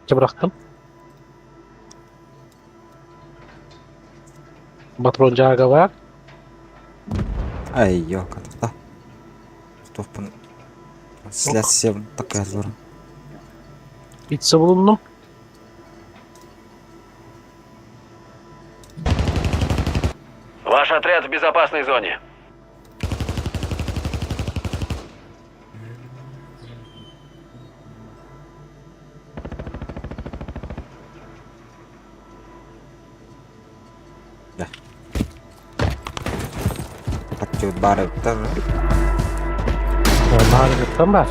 Бырахтым. Патрон дьаага баар. Ай, ёлка-то. Туохпун слясем такая Пицца булуннум. Ваш отряд в безопасной зоне. Да. Так чуть баар эбиттэр. Баар эбиттэн баар.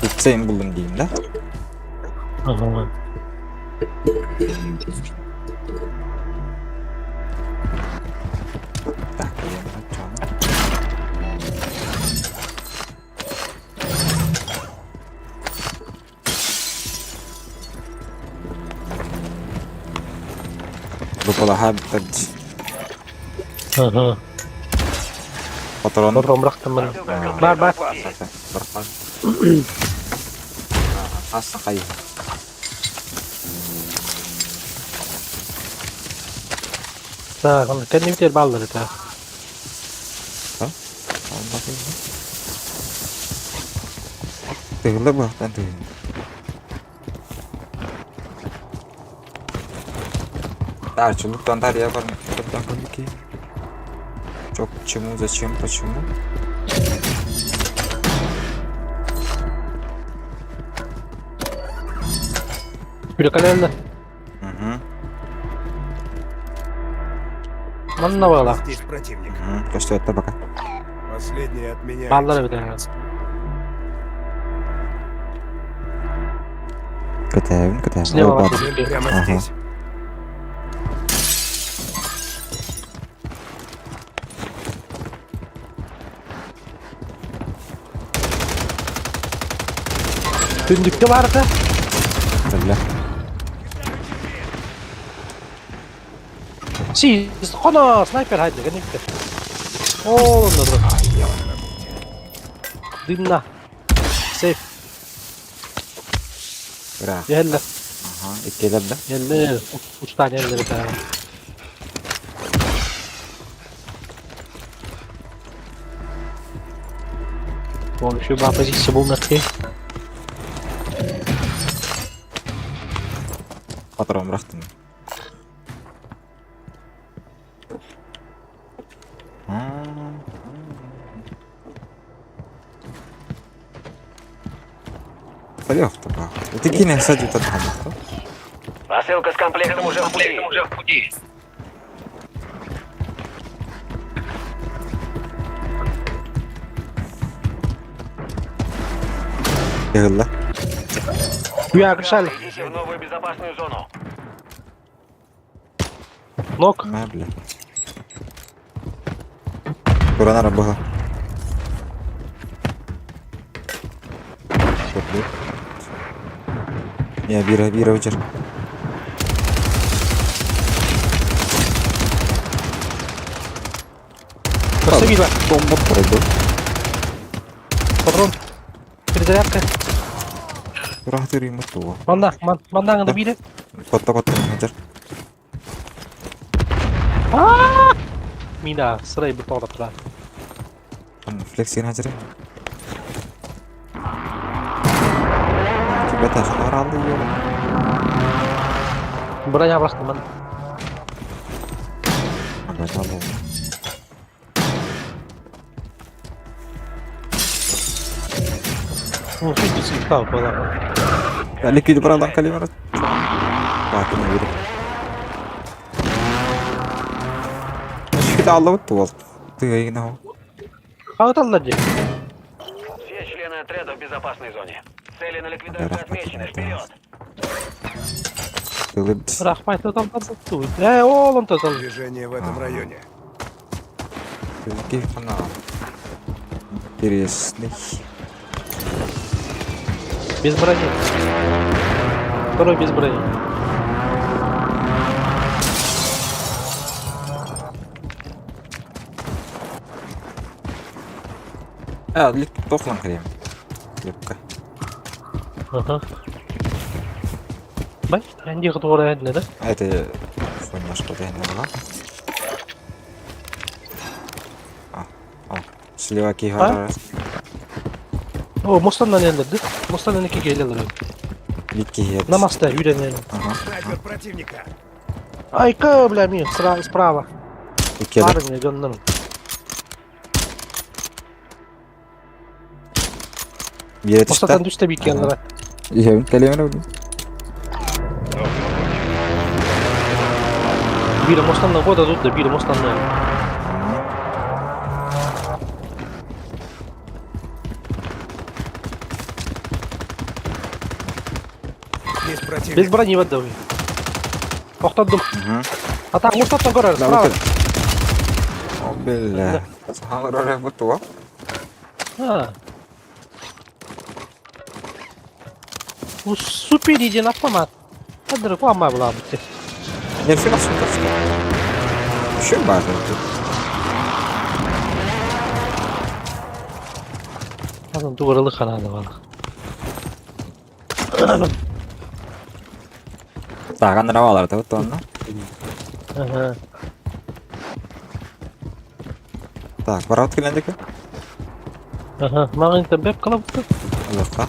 Пиццейм буллум дейм да? Ага. Так, я начало. Бу балаһа Ага. Патрон. Патрон бырахтым мин. Бар, бар. Бархан. Хас хайы. Так, оны кэннибитигэр бааллар этэ. Тыгылла быһахтан тыгын. Чулуктан тария бар. Чок, чему, зачем, почему? Күрекалелле. Угу. Манна баала. Здесь противник. Угу. То, что это пока. Последний от меня. Бааллар эбит. Кытайбын, кытайбын. Слева О, бар. бар. Цель прямо Ага. здесь. Түндүккэ баарта. Бля. Си, хоно, снайпер хайда, кэннибитигэр. Ол онно турар. Дымна. Сейф. Бра. Иһэллэр. Ага, иккилэр да. Иһэллэр. Устаан иһэллэр этэ. Вон еще два позиция был на три. Патрон бырахтым. Поехал. Это кине садит от Посылка с комплектом уже в пути. Уже в пути. Тыгылла. Я крышали. Идите в новую безопасную зону. Нок. На, бля. Туранара быһа. Көрдү. Я бира бира өчер. Посови бар. Бомба пройду. Патрон. Перезарядка. Тураһтыр имут туга. Манна, ман, манна гына бире. Котта котта өчер. Мина, сырай бу тоғда тұра. Флексин хажыр. Тебя та аралды йо. Броня бырахтым ман. Ага, бол. Ну, чуть не слегка была. Ликвид бралдан калимара. Так, не верю. Шүт алып туол. Тыгайгына хо. Хаваталлар же. Все члены отряда в безопасной зоне. Цели на ликвидацию Рахмат, отмечены. Вперед! Тылып. Рахмат там там ту. Э, ол он там. Движение в этом районе. Кайфана. Интересный. Без брони. Второй без брони. А, лик тохлан крем. Юбка. Ага. Бай, عندي غدورة عندنا ده. Это хуйня что-то я не была. А, о, слева киһи О, мостан эллерdi. Мостан iki geliyorlar. Бит киһи. Намасте, үйренеlim. Ага. Снайпер противника. Айка, бля, ми, справа. Икки да. Парень, гоннан. Биэрэ түстэ. Мостан түстэ бит yanlara. Иһэбин кэлиэмэр билим. Бири мостандан года тут да, бири мостандан. Есть противник. Без брони вода. Охтадым. А так мостаттан көрөр, справа. О, бля. Саҥарар бутуа. А. Ну, супер един автомат. Хадыр куама була бит. Нерфин охсун Еще баар тут. Азан тугырылы хананы бала. Так, анравалар да вот Ага. Так, бараут килендики. Ага. Маған беп калабыты. Аллаха.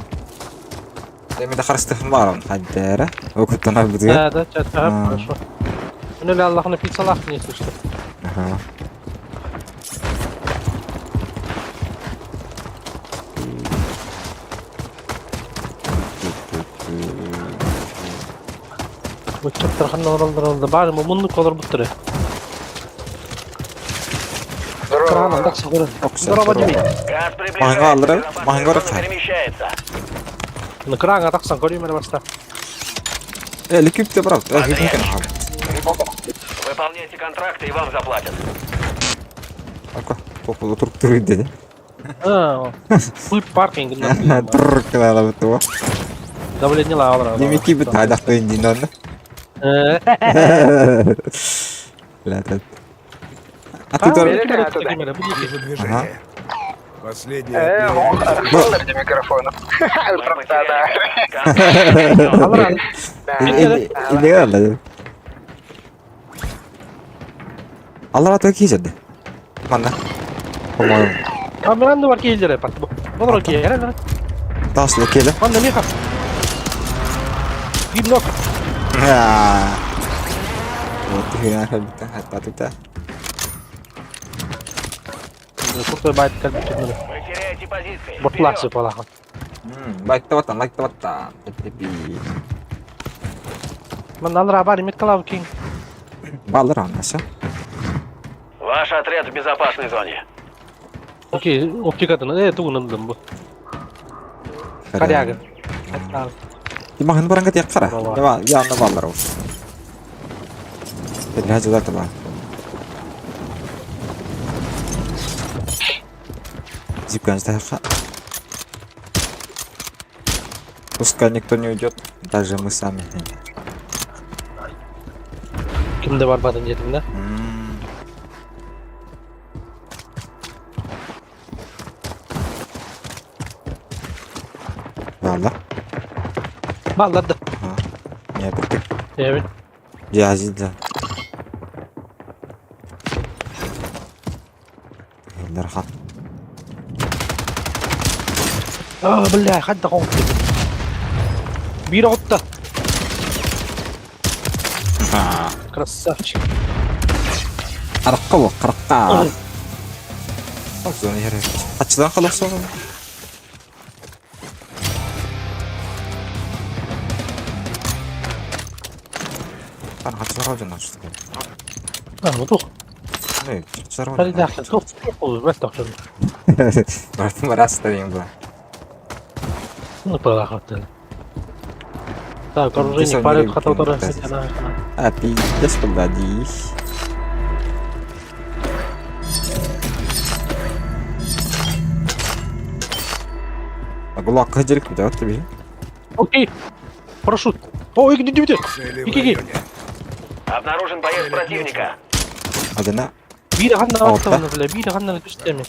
Эми да харыстыхым бар хаддара. Окуттана бутуга. Да, да, чат, ага, хорошо. Ну, ля Аллахны пицца лах не слышно. Ага. Быччаттар ханна оралдар бары мунну колор буттары. Крана, так сагырын. Здорово, Дими. Газ приближается. Маңға алдырып, Безопасная маңға зона ұрыққа. перемещается. Ну, крана таксан көрейм эле баста. Э, ликүпте барат. Э, хитмекен аха. Выполняйте контракты и вам заплатят. Ака, попу туруп туруп деди. А, Пуль паркинг. Тур кылала бутуа. Давление лавра. Демеки бит айдак тойын онда. Ля, тут. А ты тоже... Вижу движение. Последний от меня. Мы потеряли. Контракт Илегалла. Аллар ата кийжеди. Манна. По-моему. Камераны бар кейлер пат. Болор кейлер. Таслы келе. Манна меха. Гимнок. Вот ты хана хатта тута. Куртой байт калбит. Вы теряете позиции. Бортлаксы Вперед! палаха. Лайкта ватан, лайкта ватан. Манна алра бар имет калав кинг. Баллар аннаса. Ваш отряд в безопасной зоне. Окей, оптикатын. Э, тугунандым бу. Каряга. Димахын баранга тек кара. Яма, янна баллар ул. Теле хажылар таба. Зипкан ждайха. Пускай никто не уйдет, даже мы сами. Кимде бар батын жетим да. Балла. Балларды. Не, ты. Evet. Жазида. Дархан. А, бля, хадда қоңып Бир отта. Красавчик. Араққа бол, қараққа. Зона хер. Ачыдан қалып соң. Ан хачылар жана ашты. А, ну тух. Не, хачылар. Хали дахыл тух. Тух, бәс тохшын. Бартым раста мен була. Ну, палахаттан. Так, оружейник парит хатаутары. А ты господи. Агулак хажирик бит атты би. Окей. Парашют. О, иди, иди, иди. Цели в Иди, иди. районе. Обнаружен боец противника. Адана Бири ханна О, аттавны, бля, бири ханна түстеми.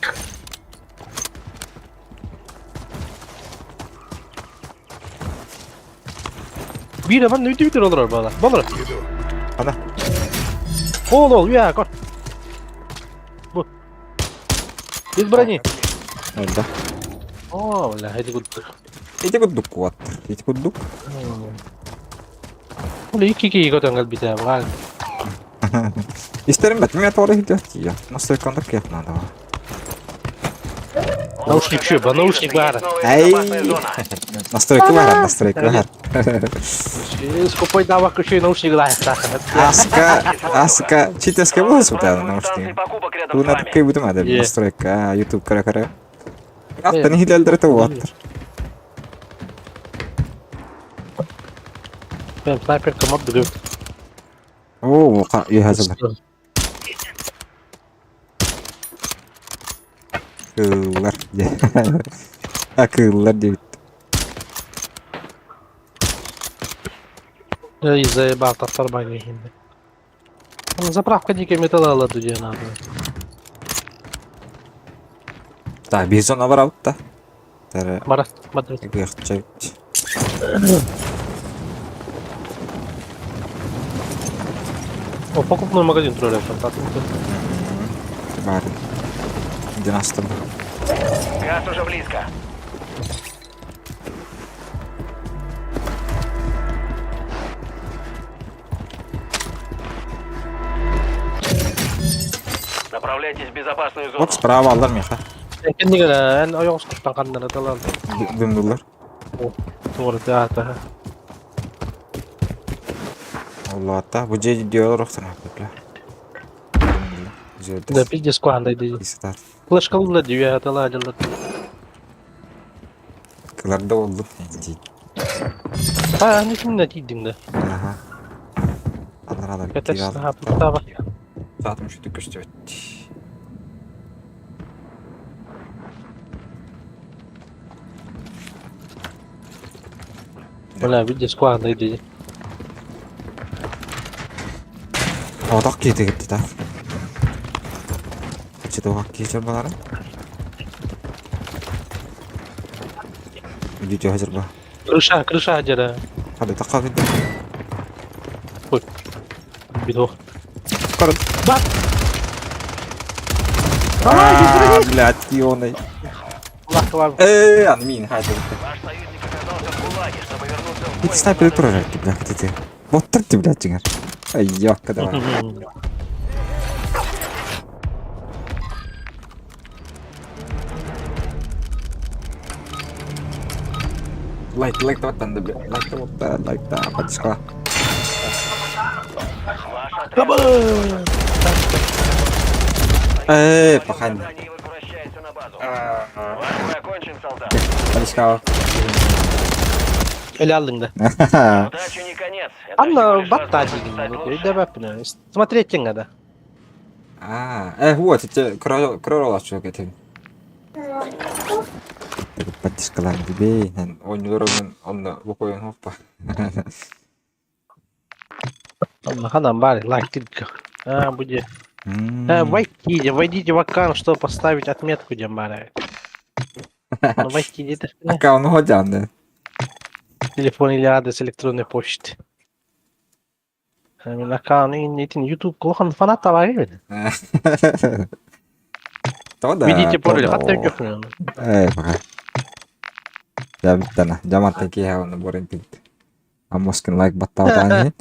Биир манна үтү-үтүр олорор буолар. Болор. Иду. Ана. Ол ол үйэ көр. Бу. Без брони. Өлдө. О, бля, эти курдук. Ити курдук куаттар. Ити курдук. Ол икки киһи көтөн кэлбитэ баар. Истэрим бэтим я туора иһдиэх тиийэ. Настройкандар киэх надо. Наушник еще, ба наушник баар. Эй! Настройка баар, настройка баар. Скупой давак еще и наушник Аска, аска, читаска була сюда наушник. Туна такой буду мадам настройка, YouTube кара-кара. Аттан иһилэллэр туаттар. Прям снайперка моб дыгы. Оо, үөһэ сылар. Кыыллар дьэ. А кыыллар диэбит. Эй, заебал, таптар иһинде. Заправка диэки металла ылар диэн надо. Так, бизон абарабыт да. Тары Бара, бара. ыгыахча О, покупной магазин турар Баар. Династым. Газ уже близко. Направляйтесь в безопасную зону. Вот справа аллар миха. Кэннигэр эн ойоҕоскуттан ханнара талан. Дымдылар. Туора театр. Улаата бу дьиэ диэлэр охсон бля. Да пиздец куандай ди. Флешкалла дүйэ тала дьаллар. Кыларда болду. А, не кимне тиийдиҥ да. Аха. Алар алар. Кэтэс хааппыттаба. Саатым шүтүк көстүбэт. Бля, пиздец куандай ди. Отақ киһи кетти так. Читоға киһи балары. Видео хазыр ба. Крыша, крыша дьэрэ. Хады таққа видео. Ой. Бедох. Корот. Бат! А, блядь, ионой. Лахлав. Э, ан мин хады. Ваш союзник оказался в гулаге, чтобы вернуться в бой. Ити снайпер турар бля, ты. Боттар ты, блядь, жиңер. Ай, ёкка давай. Лайк, лайк давай бля. Лайк давай, лайк да, подписка. Э, пахань. Задание возвращается на базу. Ваш бой окончен, солдат. Подписка. Эле алдың да. Удачу не конец. Это всего Анна лишь батта возможность дигин. стать лучше. Өйдөбөппүн. Смотреть да. А, э, вот, это кролачок это. Подпискалар дибей, ойнуулар онно бу хоппа. Анна ханан бар, лайк тидка. А, будет. Войти, войдите в аккаунт, чтобы поставить отметку, Дембара. Ну, войти где-то. Аккаунт ходян, Телефон или адрес электронной почты. Мен аккаунт итин YouTube кулахан фанат табар То да. Видите пароль, хатта өкөхүн. Э, пока. Я биттана. Жаман теки хавны борин тит. Амоскин лайк баттаутани.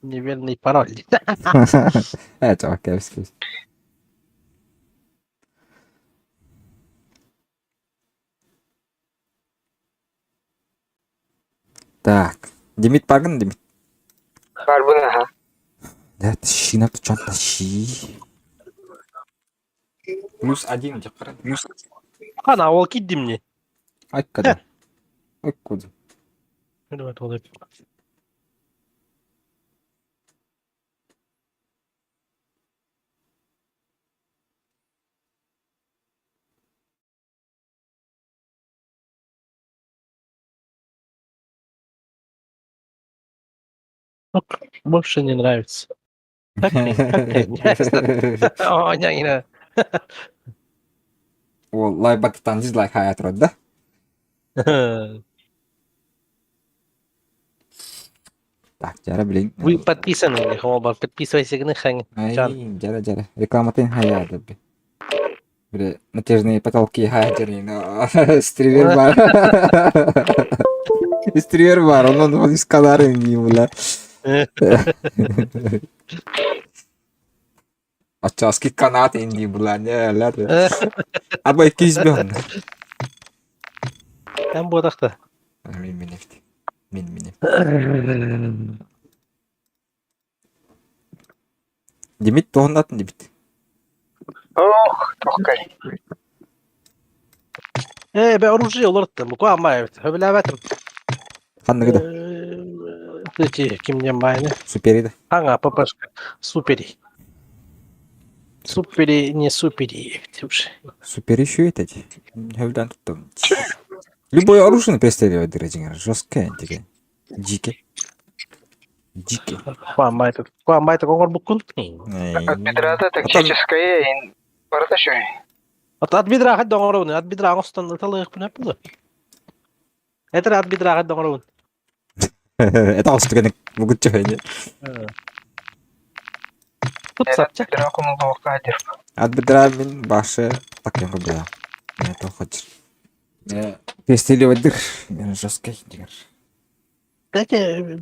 Неверный пароль. Э, чувак, кепски. Так. Димит баргын, Димит. Барбын аха. Да, тащи на чон тащи. Плюс один, дякую. Плюс. Ана, ол кидди мне. Ай, куда? Ай, куда? Давай, толып. Ну, больше не нравится. Как мне, как мне нравится. О, не, не. Ол лайк баттан дизлайк хаят да? Так, дьара билин. Вы подписаны, оба, подписывайся гны хань. Ай, дьара дьара. Рекламатын хайа да. Бile натяжные потолки хайа Стривер бар. Стривер бар, он он из Канары не бля. Ачаски канат инди бля, не ля. Абай кизбен. Там бодахта. Мин мин Мин мин. Димит туһунатын дибит. Ох, тохкай. Э, бе оружие олорттым. Бу куамай. Хөбүлээбэтим. Ханныгы да? Эти кимнен байны. Супери да. Ага, ППшка. Супери. Супери, не супери. Уже. Супер еще это. Хөбүлээн туттум. Любое оружие пристреливает дыры Жесткое деген. Дикий. Дикий. Куамай куамай оҥор буккун. От бедрата тактическая барыта шөй. От от бедра хад оҥоробун. От бедра оҥостон ыталыахпын эппиле. Это от бедра хад оҥоробун. Это остыганы могут чөйне. Тут сапча. Бедра кумулуохха дир. От бедра мин башы так я бля. Не то хочешь. Пристреливать дыр. Жесткий дигер. Кстати,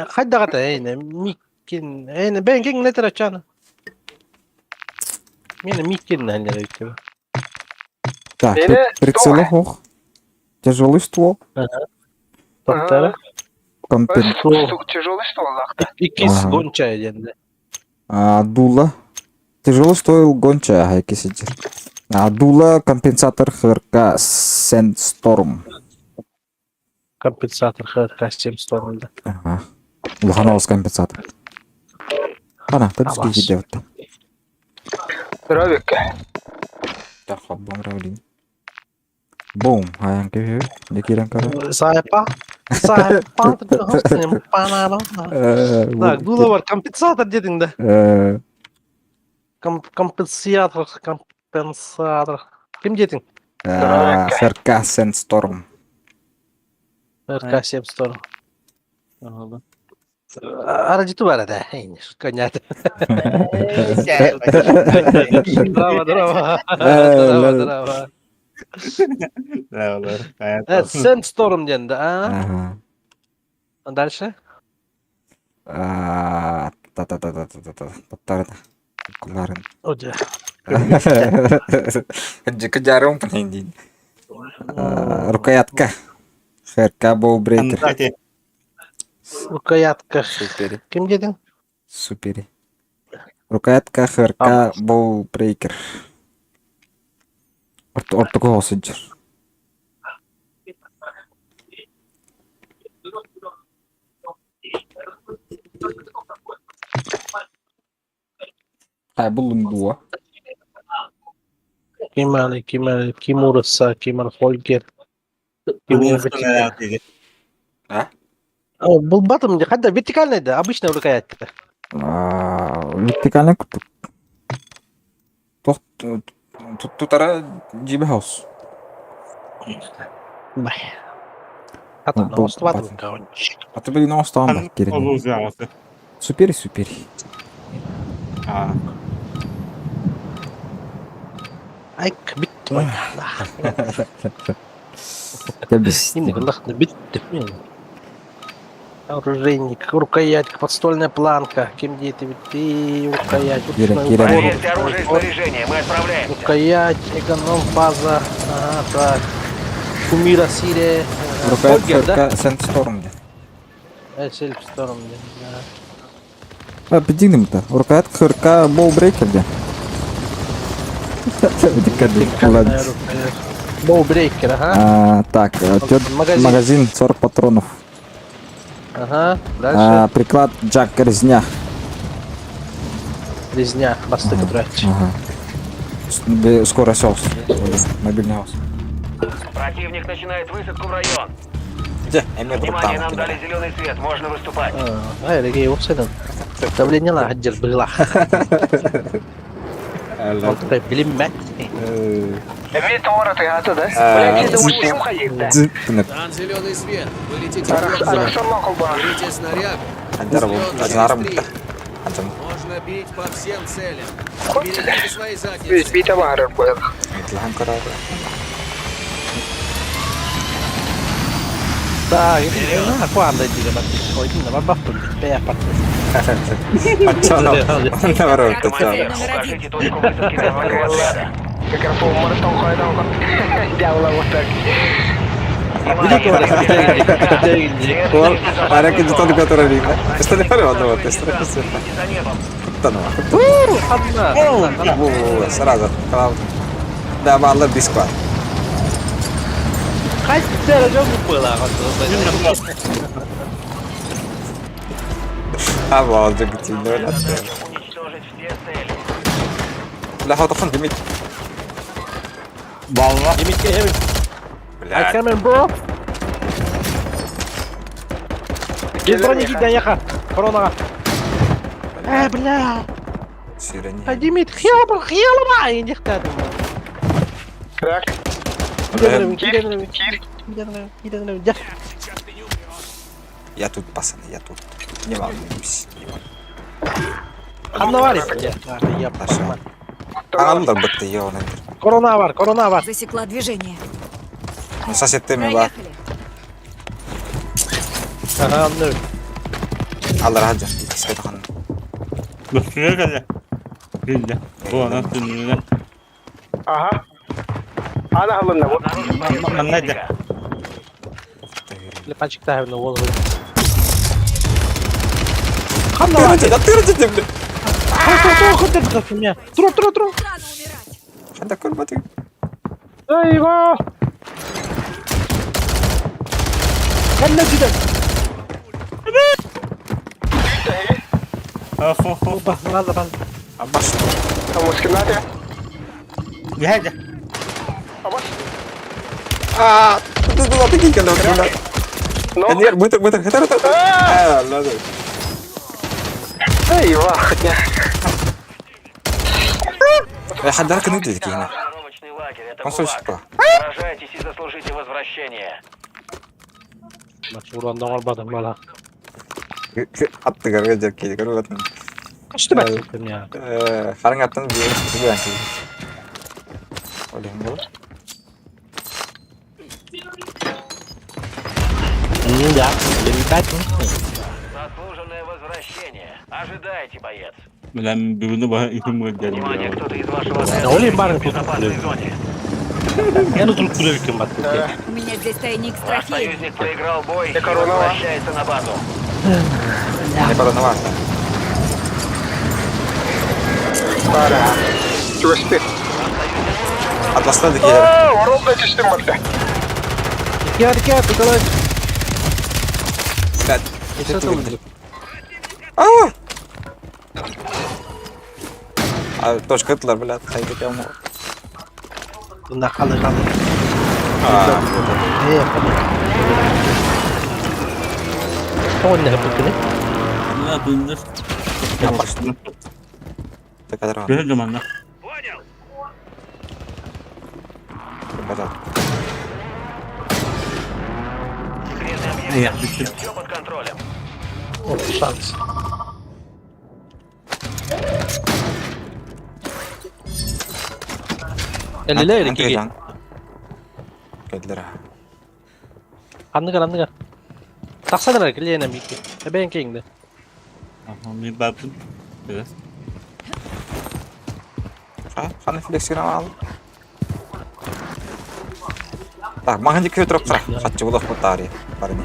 хайдагата эйне миккин эйне бен кин нетер чана. Мен миккин нэлэр Так, прицелы хох. Тяжелый ствол. Токтара. Компен... Тяжелый ствол лахта. Иккис гонча денде. А, дула. Тяжелый ствол гонча, ага, сидит. А, дула компенсатор ХРК Sandstorm. Компенсатор ХРК Sandstorm, да. Ага. Улаханалыс компенсатор. Ана, тут скики делать. Здравик. Так, бом равлин. Бум, аян кеве, не киран кара. Сайпа. Сайпа. Так, дула бар, компенсатор дедің да. Компенсатор, компенсатор. Ким дедің? ХРК Sandstorm. ХРК Sandstorm. Арадиту бар да. Конят. Здраво, здраво. Здраво, здраво. Sandstorm ден, да? А дальше? Та-та-та-та-та-та. Таптарда. Куларын. Оде. Кыжарым пнендин. Рукоятка. ХРК Боубрейкер. Рукоятка. Супер. Ким дедің? Супер. Рукоятка ХРК Боубрейкер. Ортого осыджыр. Тай булун дуа. Кимали, Кимали, Кимуруса, Кимар Хольгер. А? Был батом, хотя вертикальная, да, обычная рукоятка. Вертикальная куртук. Тутара джиби хаус. Бай. А ты блин, остан Супер, супер. Айк бит. Кэбис. Бит. Оружейник, рукоятка, подстольная планка. Кем где ты? Ты рукоять. Проверьте оружие и снаряжение, мы отправляемся. Рукоять, эконом, база. Ага, так. Кумира, Сирия. Рукоятка, да? Sandstorm. Sandstorm, да. А, подигнем-то. Рукоятка ХРК Боубрейкер, где? Боубрейкер, ага. Так, магазин 40 патронов. Ага, дальше. Приклад Джак Резня. Резня, бастык брать. Ага. Скорость хаус. Мобильный хаус. Противник начинает высадку в район. Где? Внимание, нам дали зеленый свет, можно выступать. Ай, регей, офсайден. Давление ла, отдел была. Онтукай билиммэт. Эмиэ тоҕо тыаата да? Блядь, это усим хайыта. Там зеленый свет. Вы летите в Арахсан мақұл Берите снаряд. Анжарым. Можно бить по всем целям. Берегите свои задницы. Бите баарар буолла. Итлахан карары. Да, куанда диге бар. Ойдин бар баптын. Бәя патты. Ачана. Наоборот, Командир, ачана. укажите точку высадки для своего отряда. Микрофон мартон қайдан Дявола вот так. Ол аракы жутон который видно. Что не пари вот, что не Следите за небом. Во, сразу. Да, балла бискват. Қайсы жоқ было. А, вот, жигтин. Уничтожить все цели. Бля, хотофон димит. Балла. I come in, bro. Без брони киде яқа. Коронаға. Ә, бля. Сирени. Димит, хил бір, хил ба. Енді қтадым. Так. Кир, кир, Я тут, пацаны, я тут. Не волнуюсь. Не волнуюсь. Қанда бар Я Ағалдар бітті, ёбаный. Корона бар, корона бар. Засекла движение. Ну, сосед ты бар. Проехали. Ага, анны. Алдар хаджар. Икс хан. Быстрее кәле. Билде. Бу ана Ага. Ана алынна бу. Манна да. Лепанчик тахыбны ол. Қанда бар? Тыры, тыры, бля. Тура, тура, тура. Рано умирать. Ханда көрмөдүк. Eyvah! Кәллә жүдә. Хо хо. Бала бала. Абаш. Мускинате. Яда. Абас. А, тут было такие когда Ну. Нет, быстро, быстро, быстро, быстро. А, ладно. Eyvah. Хандар кını dedik yine. Тренировочный лагерь, это Консольщик ГУЛАГ. па. Сражайтесь и заслужите возвращение. Уранда албадым бала. Атты көргө жер кейди көрүп атым. Кашты бәк я. Харың аттан bir bir Олең бол. Да, бәк. Заслуженное возвращение. Ожидайте, боец. Мен бүгүнү баа итим Внимание, көрдүм. кто-то из вашего отряда Олең в барын безопасной зоне. Мен туруп туруп екен бат. У меня здесь тайник с Ваш трофеями. союзник проиграл бой и корона. возвращается на базу. Не корона бар. Бара. Чугасты. Атласта дики. Оролда түштүм барда. Кер, кер, короче. А! А, точка ытлар, блядь, хайда кем. Мында калы калы. А, Э, Тоғын не бүкіні? На бүгүнү. Текадыр. Бер жаманна. Бажа. Секретный объект Я. защищен. Все под контролем. О, шанс. Элилер киги. Кедлер. Анныгар, анныгар. Тақсадыр килена мики. Эбен кейинде. Мен бардым. Evet. Ханы флексин ал. Так, маған жеке тұрып тұра. Хатчы болақ бұттари. Барыны.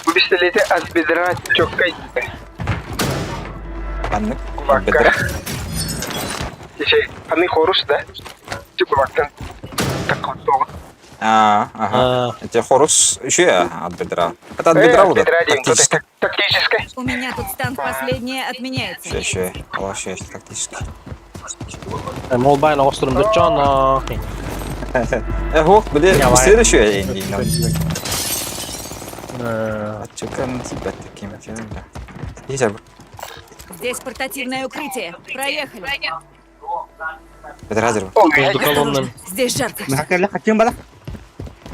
Бу пистолети аз бедра чоккай. Аннык. Кулакка. Бедра. Еше, аны хорус да. Типа бактан. Такыл А, ага. Это хорус еще от бедра. Это от бедра вот. Тактически. Тактической. У меня тут стан последнее отменяется. Еще, еще, еще, тактически. Мобайл остурум дочоно. Э, хох, блин, Давай. следующее я не А чё там тебя таким делом, да? Нельзя. Здесь портативное укрытие. Проехали. Петр Хазер. Между колоннами. Здесь жарко. Махакалла хачым бала.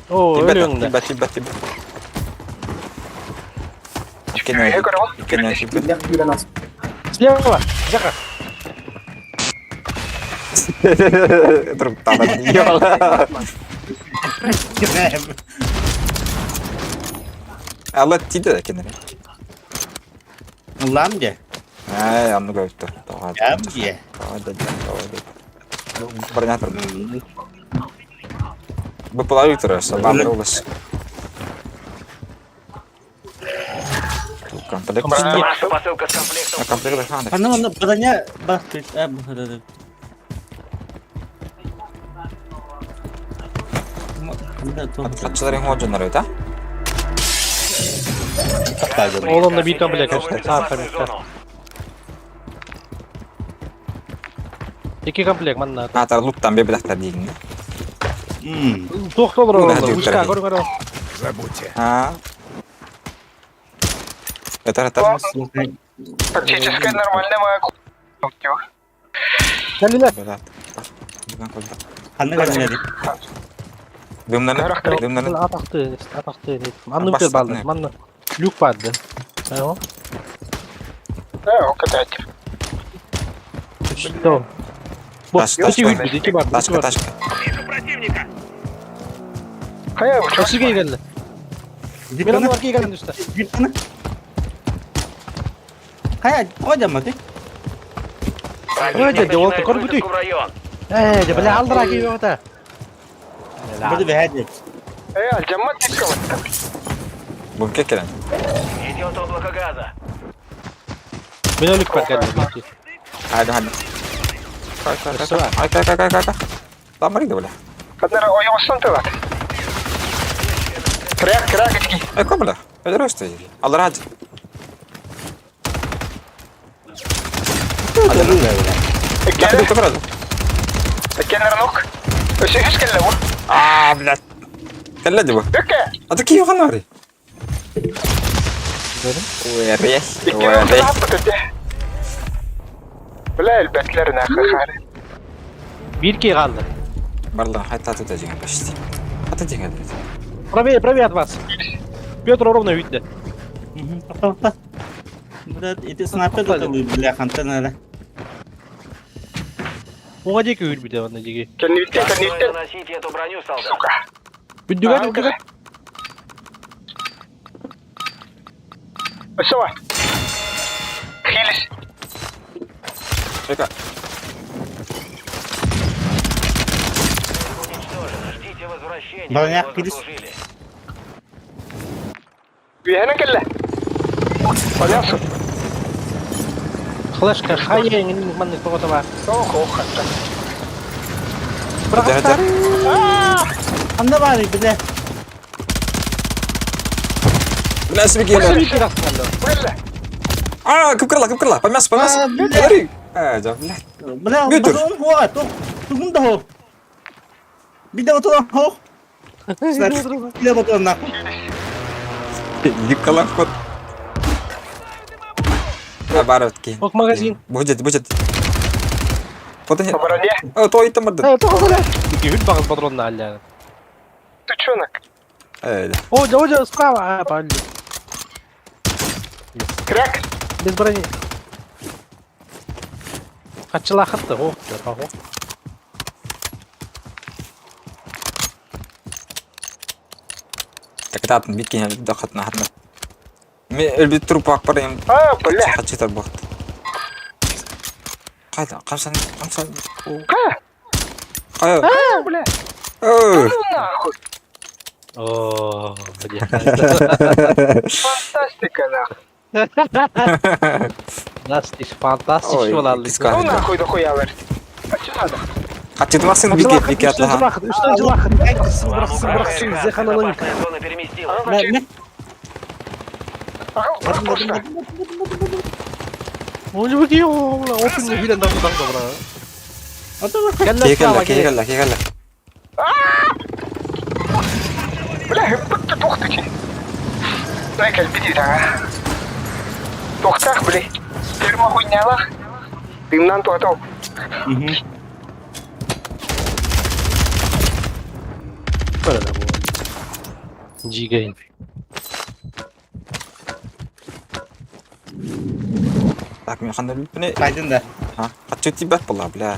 О, өлөң да. Тибет, тибет, тибет. Иккене, иккене, тибет. Слева! Жака! Труптана ёла. Алла тиде да кенере. Улам же. Ай, анны көптү. Тоға. Ям же. Тоға да, тоға да. Бронятор. Бу Виктора, Сабан Рулас. Комплект. Ваша посылка с комплектом. Комплект ханды. Аны аны броня бак. Ачыларын ходжонор өтө. Ол онда бир комплект Новую саа безопасную комплект. зону. Икки комплект манна. Атар луттан бебедахтар дейин. Тоқтолор Ура, олар. дип Ушка, тәрәй. көр көр. Забудьте. А. Это это. Тактическая нормальная моя Кәлилер. Ханны кәлилер. Дымнаны, дымнаны. Атақты, атақты. Манны битер балды. Манны люк барды. Ага. Да, катать. Что? Таш, таш, Ити бар. Ташка, ташка. Хая, Өсүгө келди. Мен аны аркеге келдим үстө. Хая, қойдам аты. Противник Ой, дядя, вот начинает такой бутик. высадку в район. Э, бля, алдыра кийип ата. Бу бәһәде. Э, алжамма тикка Бумке келен. Идет облако газа. Мен люк бар келди. Hadi hadi. Kay kay kay. Kay kay kay kay kay. Tamam бля. Kadar oyun тылат. Кряк, кряк, ички. Эй, кой бля. Это росте. Алла ради. Эккенер, Ты брат. эккенер нок. Өсө үс келле бу. А, блядь. Кэлле бу. Өкке. А ты киев ханари? Ой, реш. Икки Ой, реш. Бля, элбетлер нахы хары. Бир ки калды. Барла, хайта тут деген почти. Ата деген блядь. Правее, правее от вас. Петр ровно видно. Бля, ити снайпер да бля, хантан әле. Оңа деки үйір анда деги. Кеннитте, Достойно кеннитте. носите эту броню, солдат. Сука. Бүдүгө, бүдүгө. Өсө бар. Хилис. Эка. Уничтожено. Ждите возвращения. Броня, Вы его пилис. заслужили. Үйәнен келле. Понятно. Флешка хайен манны тогото бар. Ох, ох, хатта. Хадя, хадя. Анда бар, бля. Бля, себе келе. Келле. А, кып кырла, кып кырла. По мясу, по мясу. Смотри. А, да, блядь. Бля, Бүтүр. батон хуа, ток. Тугун да хо. Биде батон хо. Бля, батон на. Николай вход. А, баротки. Ок магазин. Будет, будет. Вот они. По броне. О, то и там это. Э, тогото. Ики үт багыз патронна алля. Тучонок. Э, да. О, да, о, справа. А, пали. Кряк. Без брони. Качыла хатты, о, да, о. Так это бикини дахат на хатна. Ме элби труп акпар эм. А, бля. Хачитар бахт. Кайда? Камсан, камсан. Ка. Кая. А, бля. О. Ну нахуй. О, где? Фантастика, нахуй. Фантастик, фантастик Ой, болалды. киска. Ну нахуй дохуя верт. А что надо? Хачитмасын бики бики атлаха. Үстөн жылахыт. Вам Быраксын, быраксын, угрожает газ. зеханалын. Безопасная зона переместилась. Мә, Ага, просто. Ой, опын билен дагы дагы бра. Кие келла, кие келла, кие келла. Бля, бытты тохты чи. Дай кәлбети таңа. Тохтақ, бля. Фирма хуйнялах. Тыыннан туотал. Böyle bu. G-Game. Так, мен ханна билбини. Кайдын да. А, хаччы тибет була, бля.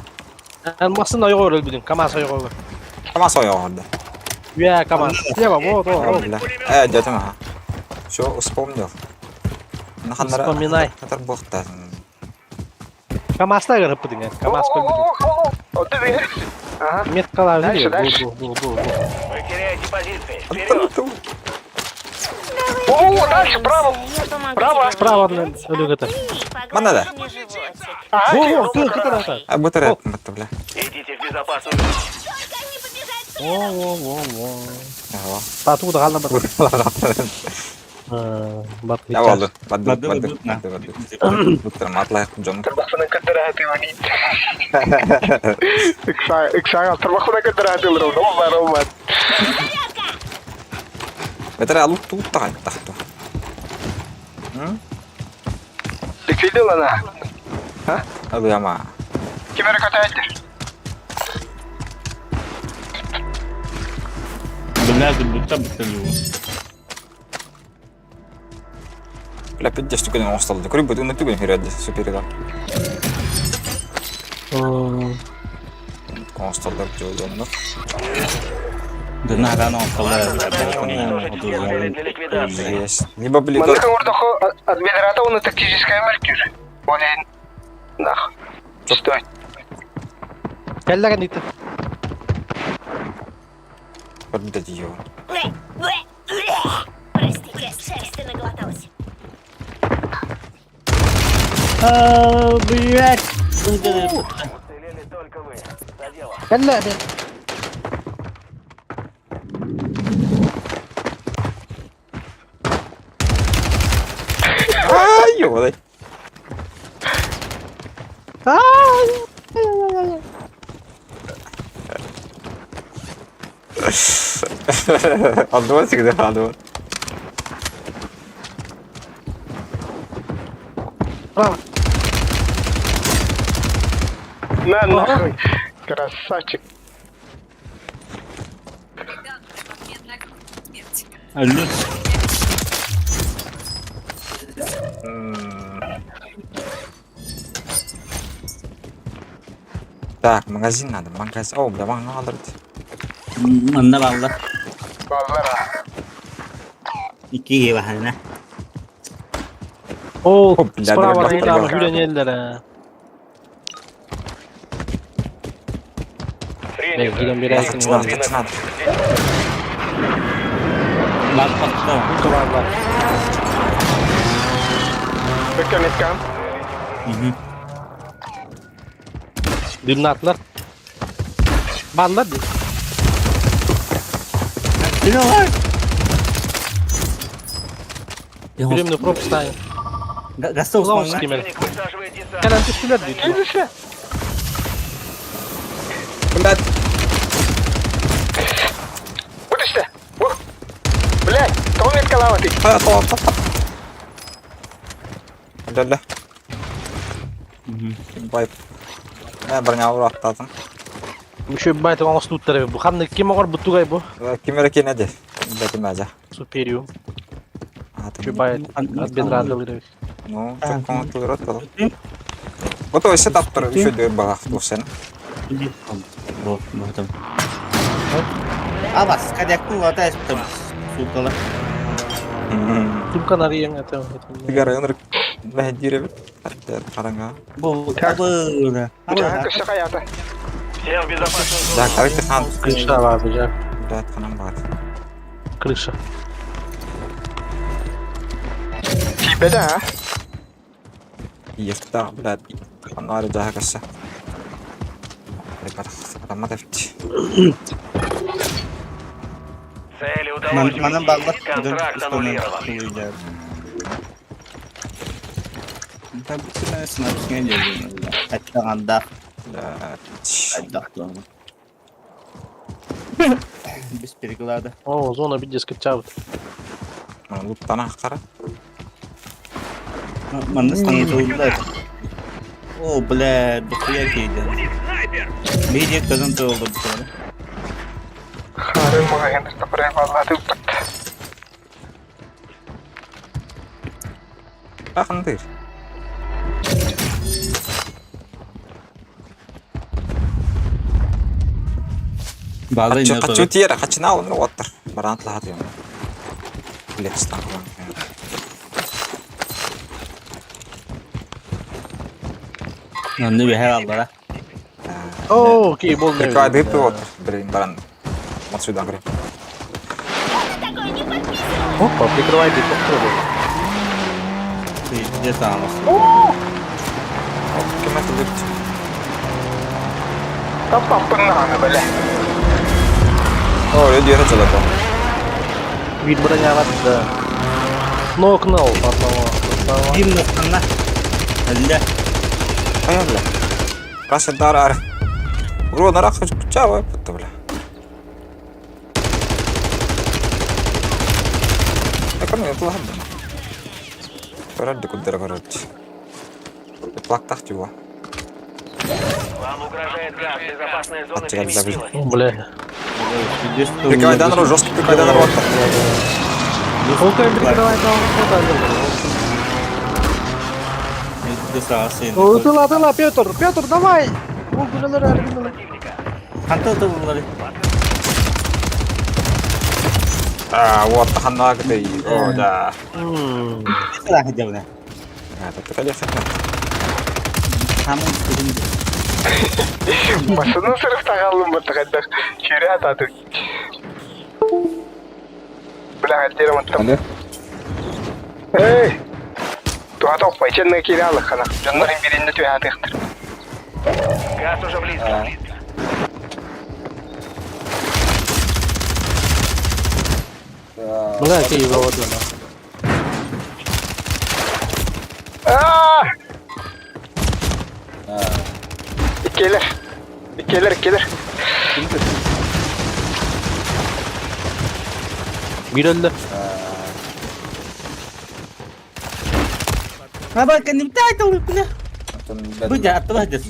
Эн масын ойоҕор өлбүтүн, КамАЗ ойоҕор. КамАЗ ойоҕор да. Үө, КамАЗ. Слева, вот, вот, вот. Бля. Дядя, ага. Все, вспомнил. Вспоминай. Хатар буохта. КамАЗ ыгырыппытыҥ, эн. КамАЗ көрбүтүн. Оту бир. Ага. Меткалар Дальше, бу, дальше. бу, бу, бу, бу. Вы теряете позиции. Вперед! О, дальше, право. Право. Справа өлүгөтө. Мана да. Ага, Во, во, ты, ты, ты. А бу тарап бля. Идите в безопасную зону. Во, во, во, во. Ага. Тату да гална бар. Бат. Я болду. Бадды, Бадды, бадды, бадды. бадды, бадды. Буттар атлайық жон. Тарбахпынан кытырааты манит. Иксага тарбахпынан кытырааты олорон. Ол бар, ол бар. Бетер алып туутта кайттахту. Ликвидил она. Алыяма. Кимери көтөйдүр. Бля, будто бы Бля, пиздец, түгенен оңостолду. Көрүп бут, уну түгенен хүрөдү, суперида. Оңостолду жолдонду. Уничтожить все цели для ликвидации. Есть. Либо блин, Маннык оңордохо админирата уну тактическая мөлтүр. Онен. Нах. Стой. Кэллеген дите. бадды дио. Простите, шерсти наглоталась. Блять. Уцелели только вы. За дело. Кэллеген. Ай, ёбаный. Алдыма всегда алдыма. Право. На нахуй. Красавчик. Алло. Так, магазин надо, магазин. О, бля, мага алдырды. Манна балла. Баллара. Икки бахана. О, О, бля, справа бля, бля, там бля. хүренеллер. Принято. Мен киден Качы бересиң. надо, качы надо. Бар патта. Бар. Бөккө меткам. Дымнатлар. Баллар ди. Тюремный пропуск ставим. Гастов Лаунский мен. Противник высаживает десант. Кэлен түстүлөр дейт. Кийдисе. Блядь. Бутышты. Бу. Блядь, тоҕо меткалаабатый? А, то, то, то. Бля, бля. Бай. Мен броня ураттадым. Еще байт оңостуттар бу. Ханны ким оңор бутугай бу? Кимере кенеди. Бля, кимәжә. Супериум. Аты. Еще байт от бедра дылыры. Ну, çok контроль рот. Готовый сетап тур еще дөр балах сен. Бо, бо Абас, кадяктың лата эстем. Сукала. Тумка нарыяң это. Тигәр өнөр мәһдире караңга. Бу, абы. Жаһан көссө каята. Всем в безопасную зону. Да, карты хан. Крыша бар бу жа. Блядь, ханам бар. Крыша. Тибеде а? Ефта, блядь. Анары жаһа касса. Ребята, адамма тефти. Цели удалось Манан уйти. балла. Контракт аннулирован. Tabii sınavsına geliyor. Hatta anda. Блядь. Hatta Biz переклада. О, зона бит скачав. Луттана кара. Манна станет. О, бля, дохуя кейден. Медиа казан туолбуттар. Харын маҕаһыын тапырай баллаатыппыт. Ахындыр. База Хочу, не хочу тиера, хочу на он оттар. Баран тлахат юм. Блять, стан. Нанны бэһэр аллара. О, окей, бол Прикрывай дып вот. Блин, баран. Вот сюда, говорю. Такое не подписывалась. Опа, прикрывай дып, попробуй. Где там? Кем это дып? Таппаппын бля. О, люди это далеко. Вид броня да. Нокнул одного. Одного. Ким настанна? Алла. А бля. Раша дар ар. Уро нарах чава, путта бля. Ekon тлахат. Короче, кудера короче. Плак тахтюва. Вам угрожает газ. Безопасная зона Отчекать забыл. переместилась. О, бля. Прикрывай данру, жестко прикрывай данру. Окей, прикрывай данру. О, тыла, тыла, Петр, Петр, давай! О, гүлелер, гүлелер. Ханта тыллары. А, вот, ханнаг ты. О, да. М, Сылах дебне. А, это конечно. Хамын күрүн. Басını сырықтағалым бұтығадық. Күйре атады. Бля, әддері ұмыттым. Алло. Эй! Туға тоқпай, ченні кире алық қана. Жоннарын бірінде түйе атықтыр. Газ уже близко. Бля, окей, его вот она. Аа! Келер. Келер, келер. Bir öldü. Хаба кеним тайтыл бля. Бу жа аттыла дес.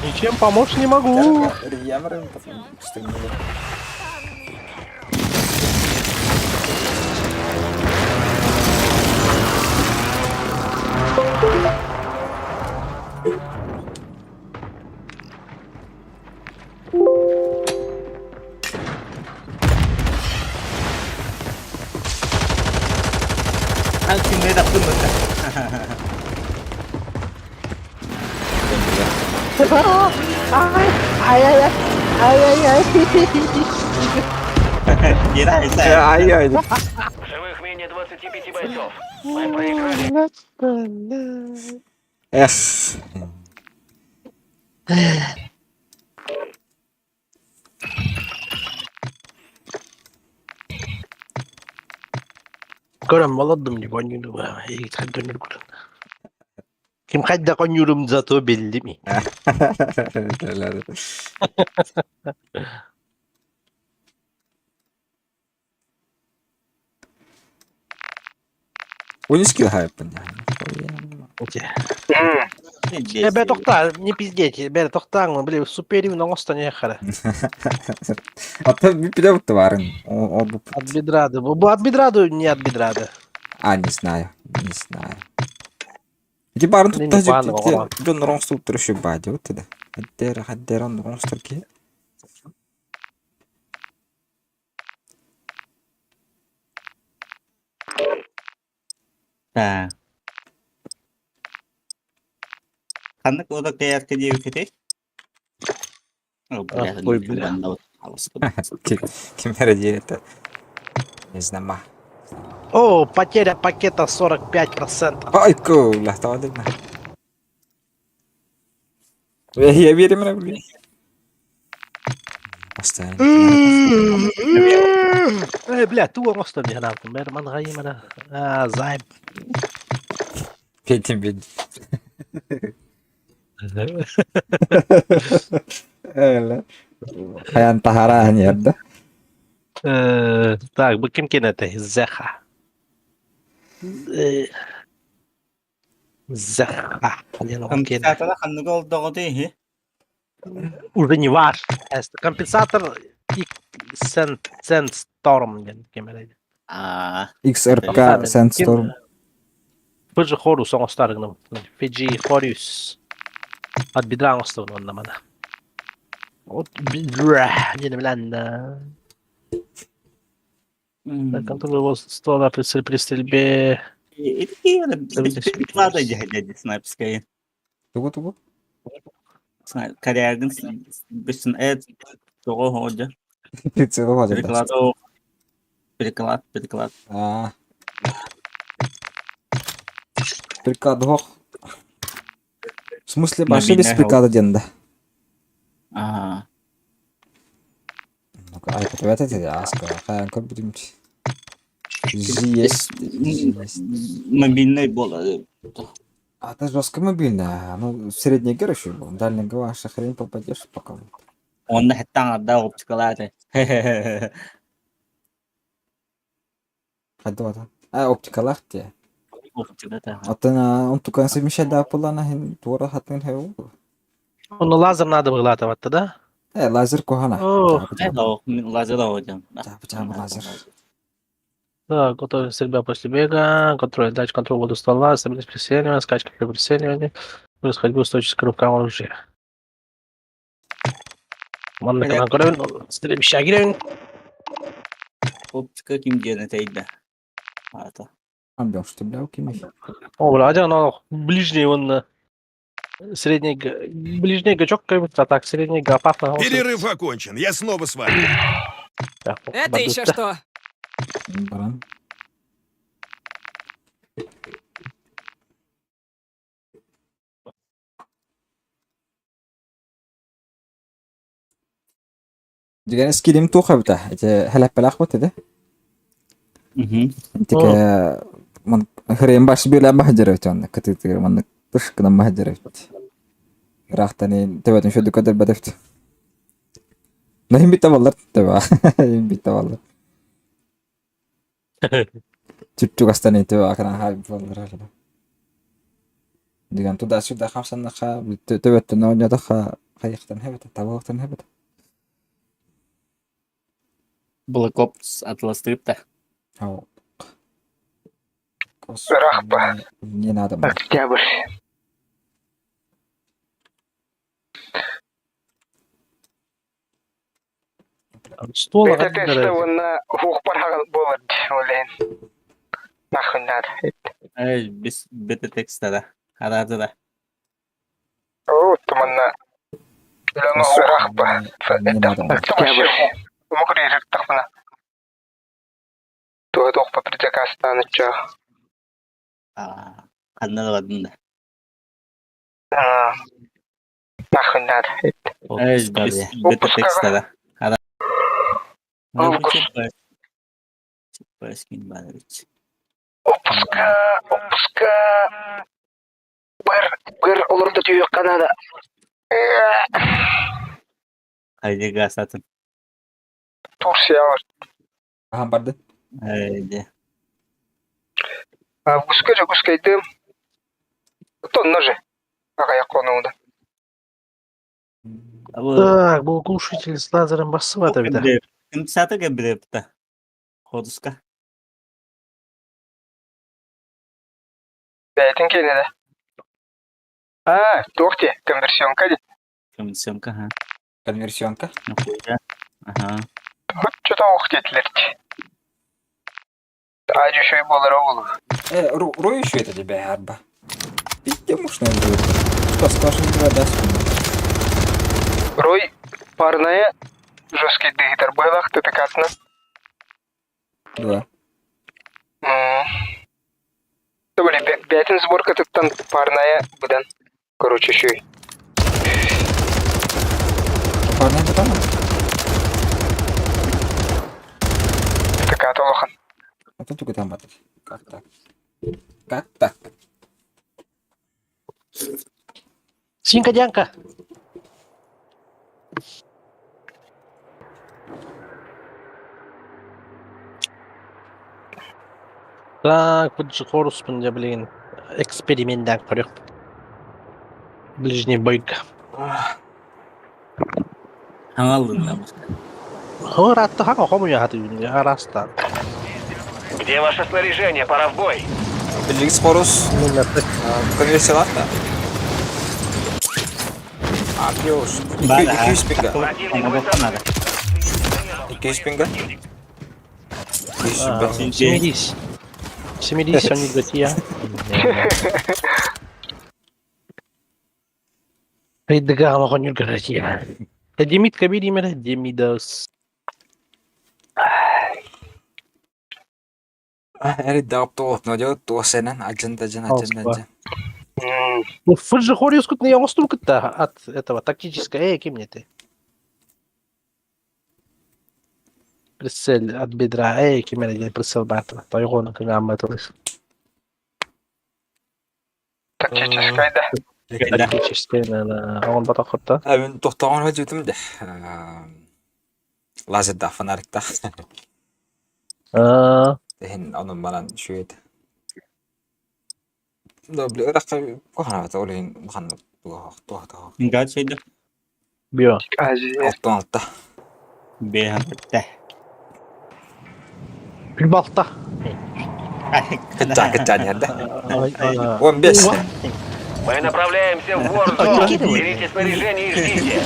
Ничем помочь не могу. Ан кимме да пын. Ай, ай, ай, ай, ай, ай. Ера иса. Ай, ай. В живых менее 25 бойцов. Мы проиграли. Эх. Көрөм молодым не конюрум. Ким хайда конюрум зато белли ми. Унискил хайпын. Э, бе тохта, не пиздеть, бе тохтаң, бля, суперив на не хара. А то биле барын. О, о, От бедрады. Бу от бедрады, не от бедрады. А, не знаю, не знаю. Ди барын Не, тут не баны, оған. Дон роңступ турышы бади вот это. Хаддер, хаддер он роңстур ки. Та. Ханнык ода каярка диэбит этэй? О, бля, Ой, бля. Ким это? Не знаю. О, потеря пакета 45%. Ай, ку, лахтавадыгна. Я верю, блин. Постоянно. Э, бля, ту оңостон диханааппын. Бэр манҕайымана. А, займ. Петим, бед. Хаян тахара нерді. Так, бу ким кенете? Зеха. Заха диэн ол киэнэ. Компенсатора ханныга олдоҕо иһи? Уже не ваш. Компенсатор и Sandstorm диэн кэмэрэ. Аа. XRK Sandstorm. Фиджи Хорус оҥостор гынабыт. Фиджи Хорус. От бедра оҥостобун уонна мана. От бедра диэн билэн да. Контроль его ствола при стрельбе. Приклада дядя снайперская. Тугу тугу? Корягин бисин эт тоҕо хоодьа. Прицелы хоодьа. Приклад Приклад, приклад. Аа. Приклад хох. В смысле, баши без приклада диэн да? Аа. Ну-ка, ай, привет, это аска. Хайан көрбүтүм. Есть. Мобильный был. А это жестко мобильная. Ну, средний короче, был. Дальний ваша хрень попадешь пока. Онно хеттан арда оптикалааты. Хайдуата. А, оптикалаах те. Оптиката. Оттон онтукан совмещать пулана хин туора хатын хэу. Ну, лазер надо выглатывать да? Э, лазер кохана. О, Лазер оодьам. Лазер. Да, готовность стрельба после бега, контроль, дальше контроль воду ствола, стабильность прицеливания, скачка при прицеливании, плюс ходьбу устойчивость к рукам оружия. Манна канан көрөбүн, стрельбище кирэбин. Оптика ким диэн этэйдэ. Аата. Амбел, что бля, кими. О, бля, один он ближний, он средний, ближний гачок, как бы, а так, средний опасно. Перерыв окончен, я снова с вами. Это еще что? Баран. Дигэн скилим туха бита. Эти хэлэппэлэх бут эде. Интик ман хрен баш билэ махджарып онна кытытыгыр маннык тыш гынан махджарып. Рахтани тебетин шөдү көдөр бедефт. Нахим битте баллар теба. Хим битте баллар. Чүччүгастани теба акана хай баллар. Дигэн туда сюда хамсаннаха тебеттен оонньотохха хайыхтан хэбэтэ табыахтан хэбэтэ. Black Ops атластыып да. Ау. Рахпа. Не надо мне. Октябрь. Ствол Это тест уонна хуохпар хаҕан буолар олehen. Нахуй надо. Эй, бис бета текста да. Араады да. Оо, туманна. Рахпа. Не надо мне. Октябрь. Мокрый тахпына. Туга туохпа предзакастаанычча. Аа, ханна да бардын да. Нахуй надо. Эй, бис бета текста да. Опуска, опуска. Быр, быр, олордо түйөккө надо. Хайди гасатын. Турция бар. Ахан барды. Хайди. Августка же гускайдым. Тонна же. Ага, конуда. Так, был глушитель с лазером бассывата бита. Ким сата кебирепта. Ходуска. Бәйтин кенеде. А, туохти, конверсионка ди. Конверсионка, ха. Конверсионка. Ага. Что-то охтетлерти. Ажы шөй болар ол. Э, рой еще это тебя, арба. Пизде мушная будет. Что, скажем, два даст. Рой парная жесткий дыгитер байлах тетекатна. Два. Добре, бәтин сборка тыттан парная будан. Короче, шөй. Парная бутана? Тетекат олохан. А тут только там батать. Как так? Как так? Синька Дянка. Так, вот же Хорус, блин. Экспериментээн көрүөх. Ближний бойга. Хаҥаллынна. Ыраатта хаҥа хомуйа сатыыбын араастаан. Где ваше снаряжение? Пора в бой. Билигин скорус конверсиялаах да? Апиос. 200 пинга. 200 пинга. 200 Семидесять. 70 они говорят, Рейдгама хонюр говорят. Демид кабиример Демидос. Эриддаҕып туох туох сэнэн адьын дадьын адьын дадьын. Ну, фыджи хорюскут на оҥостубуккут от этого тактической эй, ким ты? Прицел от бедра эй, ким эрэ прицел баатыла. Тойгону кыҥаамматылыс. Тактическай да. Тактическай на оҥон батаххытта. Мин тохтоҕон хадьытым де. Лазердаах фонариктаах. Иһин онон баран үчүгэй Да, били ырахха куһаҕан ол иһин улаханнык туох Гад сайда. Био. 6-6. Бэйэхэ Күлбалта. Кытчаан кытчаан иһэрдэ. 15. Мы направляемся в Warzone. Берите снаряжение и ждите.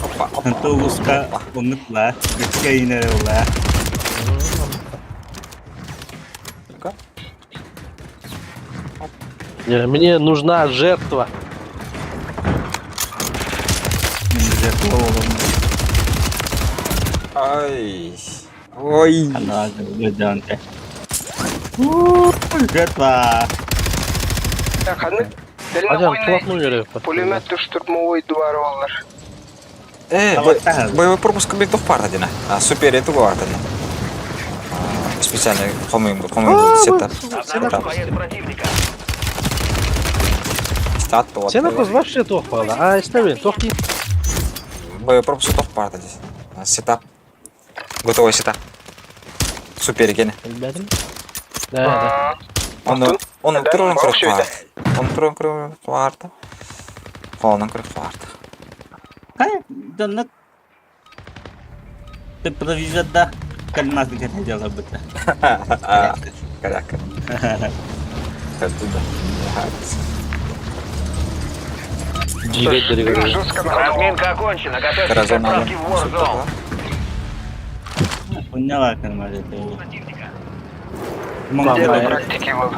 Опа, опа, Автобуска опа. оннук ла, өскө инere ла. Ну-ка. Мне нужна жертва. Мен жертва болом. Ай. Ой. Ана жантэ. Жертва. Ханнык Ажан дальнобойный плотную верю. пулемет штурмовой дуар олар. Э, боевой пропуск бит тух парта дина. А супер это бар дина. Специально хомым хомым сетап. Обнаружен боец противника. Стат то. Сен акыз вообще туох бала. А, истебин, туох дии. Боевой пропуск тух парта здесь. Сетап. Готовый сетап. Супер гене. Билбэтим. Да, да. Он он Да, турон бах кырык шүйді. бар. Он турон кырык барда. Холонон кырык барда. Хай, доннак. Ты провизор да. Кальмаз где дело быта. Карака. Туда. Дьире Жестко на ходу. Разминка окончена. Готовьтесь к Каразона. отправке в Warzone. Поняла кальмаз это. Где на практике был.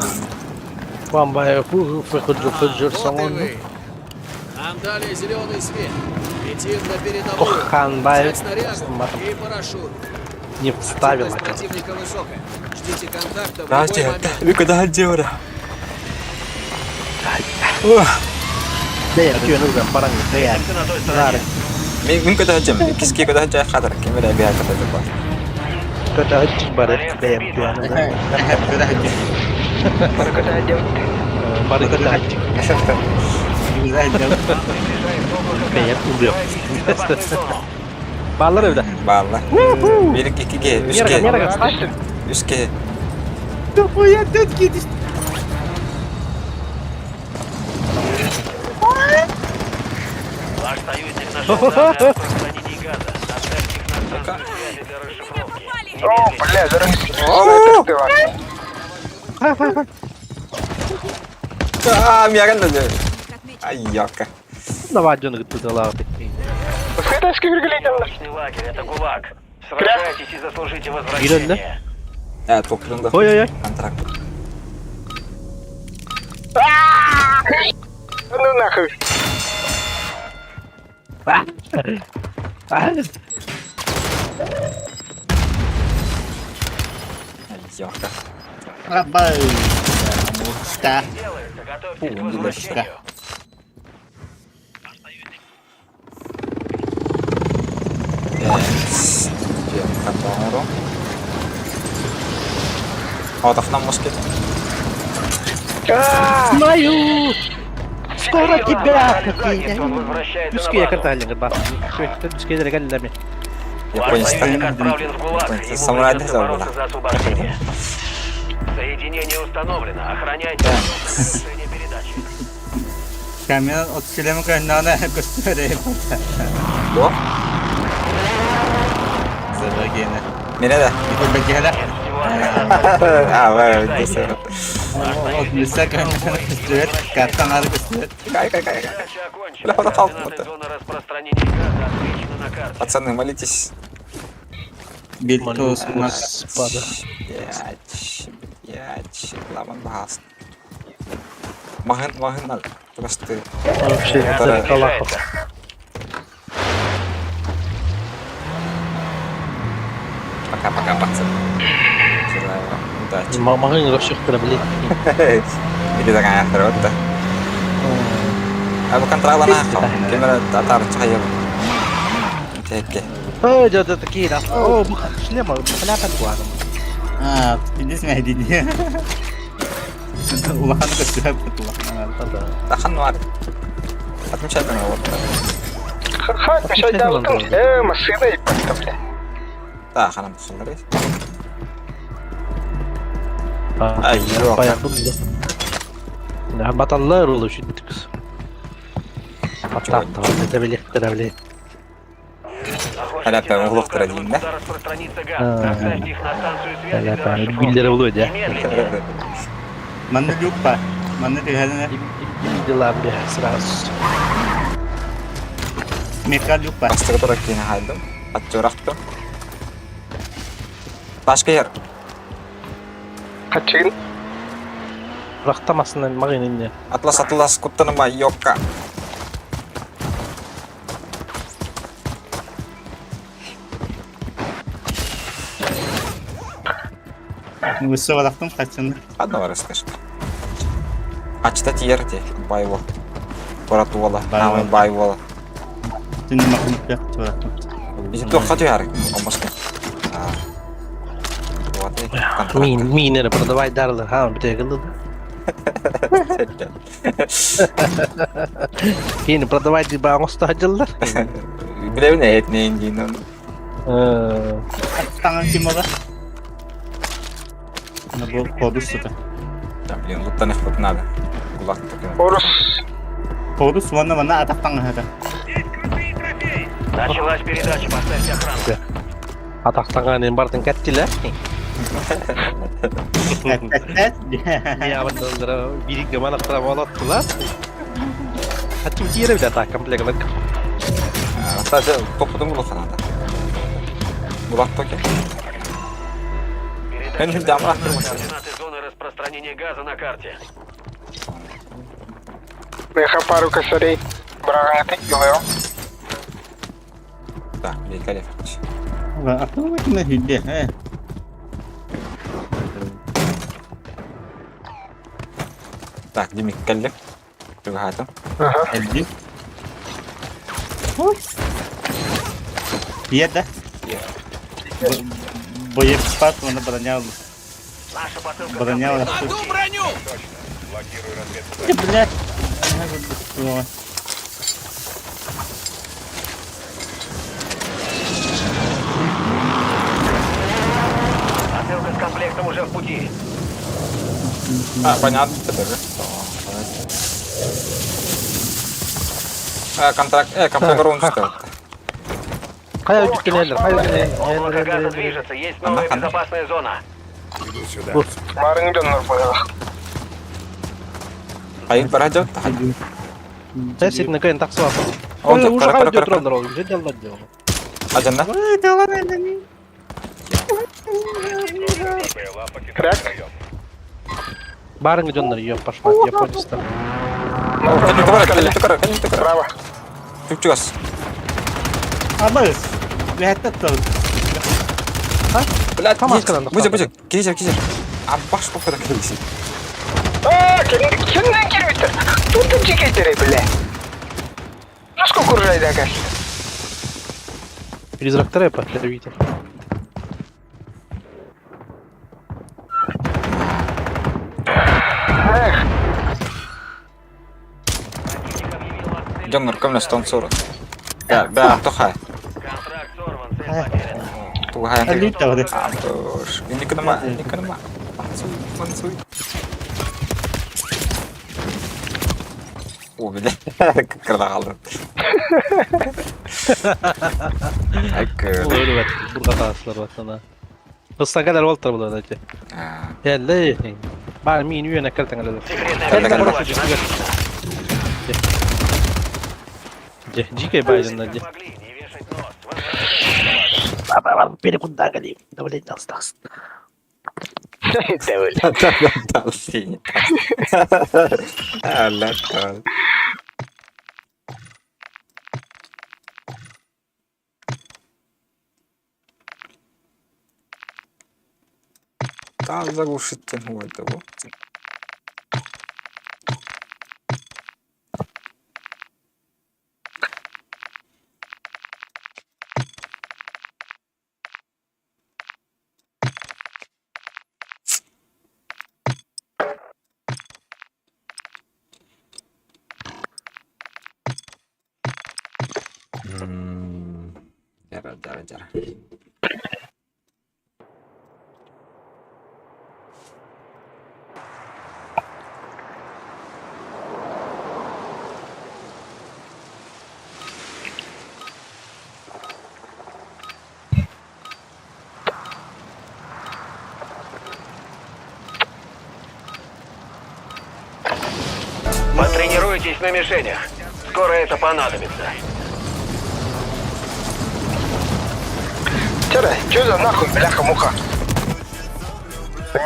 Бамбай, фыхуджу, фыджу, Вот и салон. вы. Нам дали зеленый свет. Летим на передовую. Коханбай. Взять снарягу и парашют. Не вставил. Активность противника высокая. Ждите контакта в любой Здравствуйте. момент. Вы куда делали? Да, я күйөн үргэн баран да. На той стороне. Мин куда жем? Киски куда жай хатар. Кемер бия куда жем. Көтө хытчык бар, да, күйөн үргэн. Бараката делать. Бары көтө хытчык. Да, я убил. Безопасную зону. Баллар öyle. Балла. Бир икиге, Мерга, үске, мерга, встань. үске. Ваш союзник нашел данные о распространении газа. Доставьте их на станцию связи для расшифровки. О, бля, зарысь. Ты бар. Аа, мяган да. Ай, яка. Давай, дьон гыттыдалаа. Пускай киргилейтеллер. Личный лагерь, это ГУЛАГ. Сражайтесь и заслужите возвращение. Кирилл, Э, токрында. Ой-ой-ой. Контракт. Ну нахуй. А, Ай, яка. Рабай. Муста. Делается, готовьтесь к Фу, возвращению. Э, Отафна моске. Знаю! Скоро тебя! Задницу, он возвращается на Үскэ базу. карталин гырба. Үскэ дэрэ гэллэми. Ваш Японецтар. союзник отправлен в ГУЛАГ. Японцы Ему самурай придется забыла. бороться за освобождение. Соединение установлено. Охраняйте до завершения передачи. Камера от шлема көннөөнө көстөр Дуо? Забагена. Мене да. Багена. Всего отряда А, бай, десе. Ваш От союзник мисә покинул бой. көстөр. Картан ары көстөр. Кай, кай, кай. Передача окончена. Бля, подохал Координаты кто-то. зоны распространения газа отмечены на карте. Пацаны, молитесь. Бил Молю тоосуна. Господа. Блять, блять, ламан баас. Маһын, маһын ал. Просто Вообще, Это- Калахов. пока-пока, пацаны. Желаю вам удачи. Мағын өшіқтірі білет. Или такая вторая. А вы контрола нахал. Камера татар чайым. Теке. Ой, да, да, такие, да. О, шлема, шляпа туарым. А, индис мәдини. Улахан көстөр улахан. Тахан вар. Отмечай меня вот. Хат, мешай дабытым. Э, машина иппатта, бля. Да, ханам тусулар. Ай, yok. Баяғы Баталлар олы үшін түкс. Аттақтығы, это білектір білет. Охотники Аляпа, на углов указывают, традин, да? куда распространится газ. А. Доставьте их на станцию связи для Аляпа, расшифровки. гүлдері болады, я. Не медлите. Манны люк бар. Манны түһәнә. Дела бе сразу. Меха люк бар. Бастығы тұра кейін хайдым. Атчурақтым. Башка ер. Хатчыгын. Рақтамасынан мағын инне. Атлас, атлас, куттаныма, йокка. Өссө барақтым қачын. Одного расскажи. А читать ерте, байво. Баратуала, Байво. намы байвола. Түнде мақын бек барақтым. Иди то хатю яры, омашка. Вот и контракт. Мин, минері продавай дарлар, ха, біте қылды. Кейін продавай деп бағын ұста жылдар. Билебин этнейн дейін. Таңын ким ола? Мына бұл Хорус сута. Да, блин, луттан их вот надо. Кулак такой. Орус. Хорус ванна ванна атақ таңы хата. Началась передача. Поставьте охрану. Атақтаған ең бардың кәттілі. Әт-әт. Я биринге манақтырап алаттылар. Хатчым тиері біле атақ комплект. Кстати, топудың булу надо. Булак токе. Передача Ben şimdi amına завершена. koyayım. Координаты зоны распространения газа на карте. Меха пару косарей. Браган ты юлео. Да, великолепно. Аттың кимә хүлде. Так, Димик келді. Тугатым. Ага. Әлді. Еді. Боеппат оны броня алды. Наша посылка Броня алды. Кладу броню! Блядь. Посылка с комплектом уже в пути. А, понятно, это же. А, контракт, комплект рун стоит. Қай өтіп келелер, қай өтіп Облако газа келелер. движется. Есть новая Ага. безопасная зона. Иду сюда. Барың донор бояла. Айын бір ажат. Сен кайын тақсы бар. Он Ой, уже кара, қай кара, өтіп кара. тұрыңдар ол, уже делла дело. Ажанда. Крак. Барыңы жондар, ёп, пошла, японецтар. Кәлі тұқара, кәлі тұқара, кәлі тұқара. Право. Түкчүгас. Абыз. Ләтті тұр. Блядь, Там аскадан да Бузя, бузя, кизер, кизер. А баш попада кизер. А, кимден келбиттер? Тут жекейтер, бля. Ну сколько урожайда кәл? Призрактар я потребитель. Эх, Противник объявил вас целью Жоннор, көмлө стон ликвидации. 40. Да, да, тохай. Контракт сорван. Тугай. Аллит даҕаны. Инникинама, инникинама. Мансуй, мансуй. О, бля, кырдагалым. Өлүбэт, бургатааслар баттана. Ыстакалар болтар булар эти. Келли. Бар мин үйөне кертеңелер. Же, жике байден же. Перекуда гали. Давление осталось. Заглушить того. Жара, жара, жара. Потренируйтесь на мишенях. Скоро это понадобится. Чара, чё за нахуй, бляха-муха?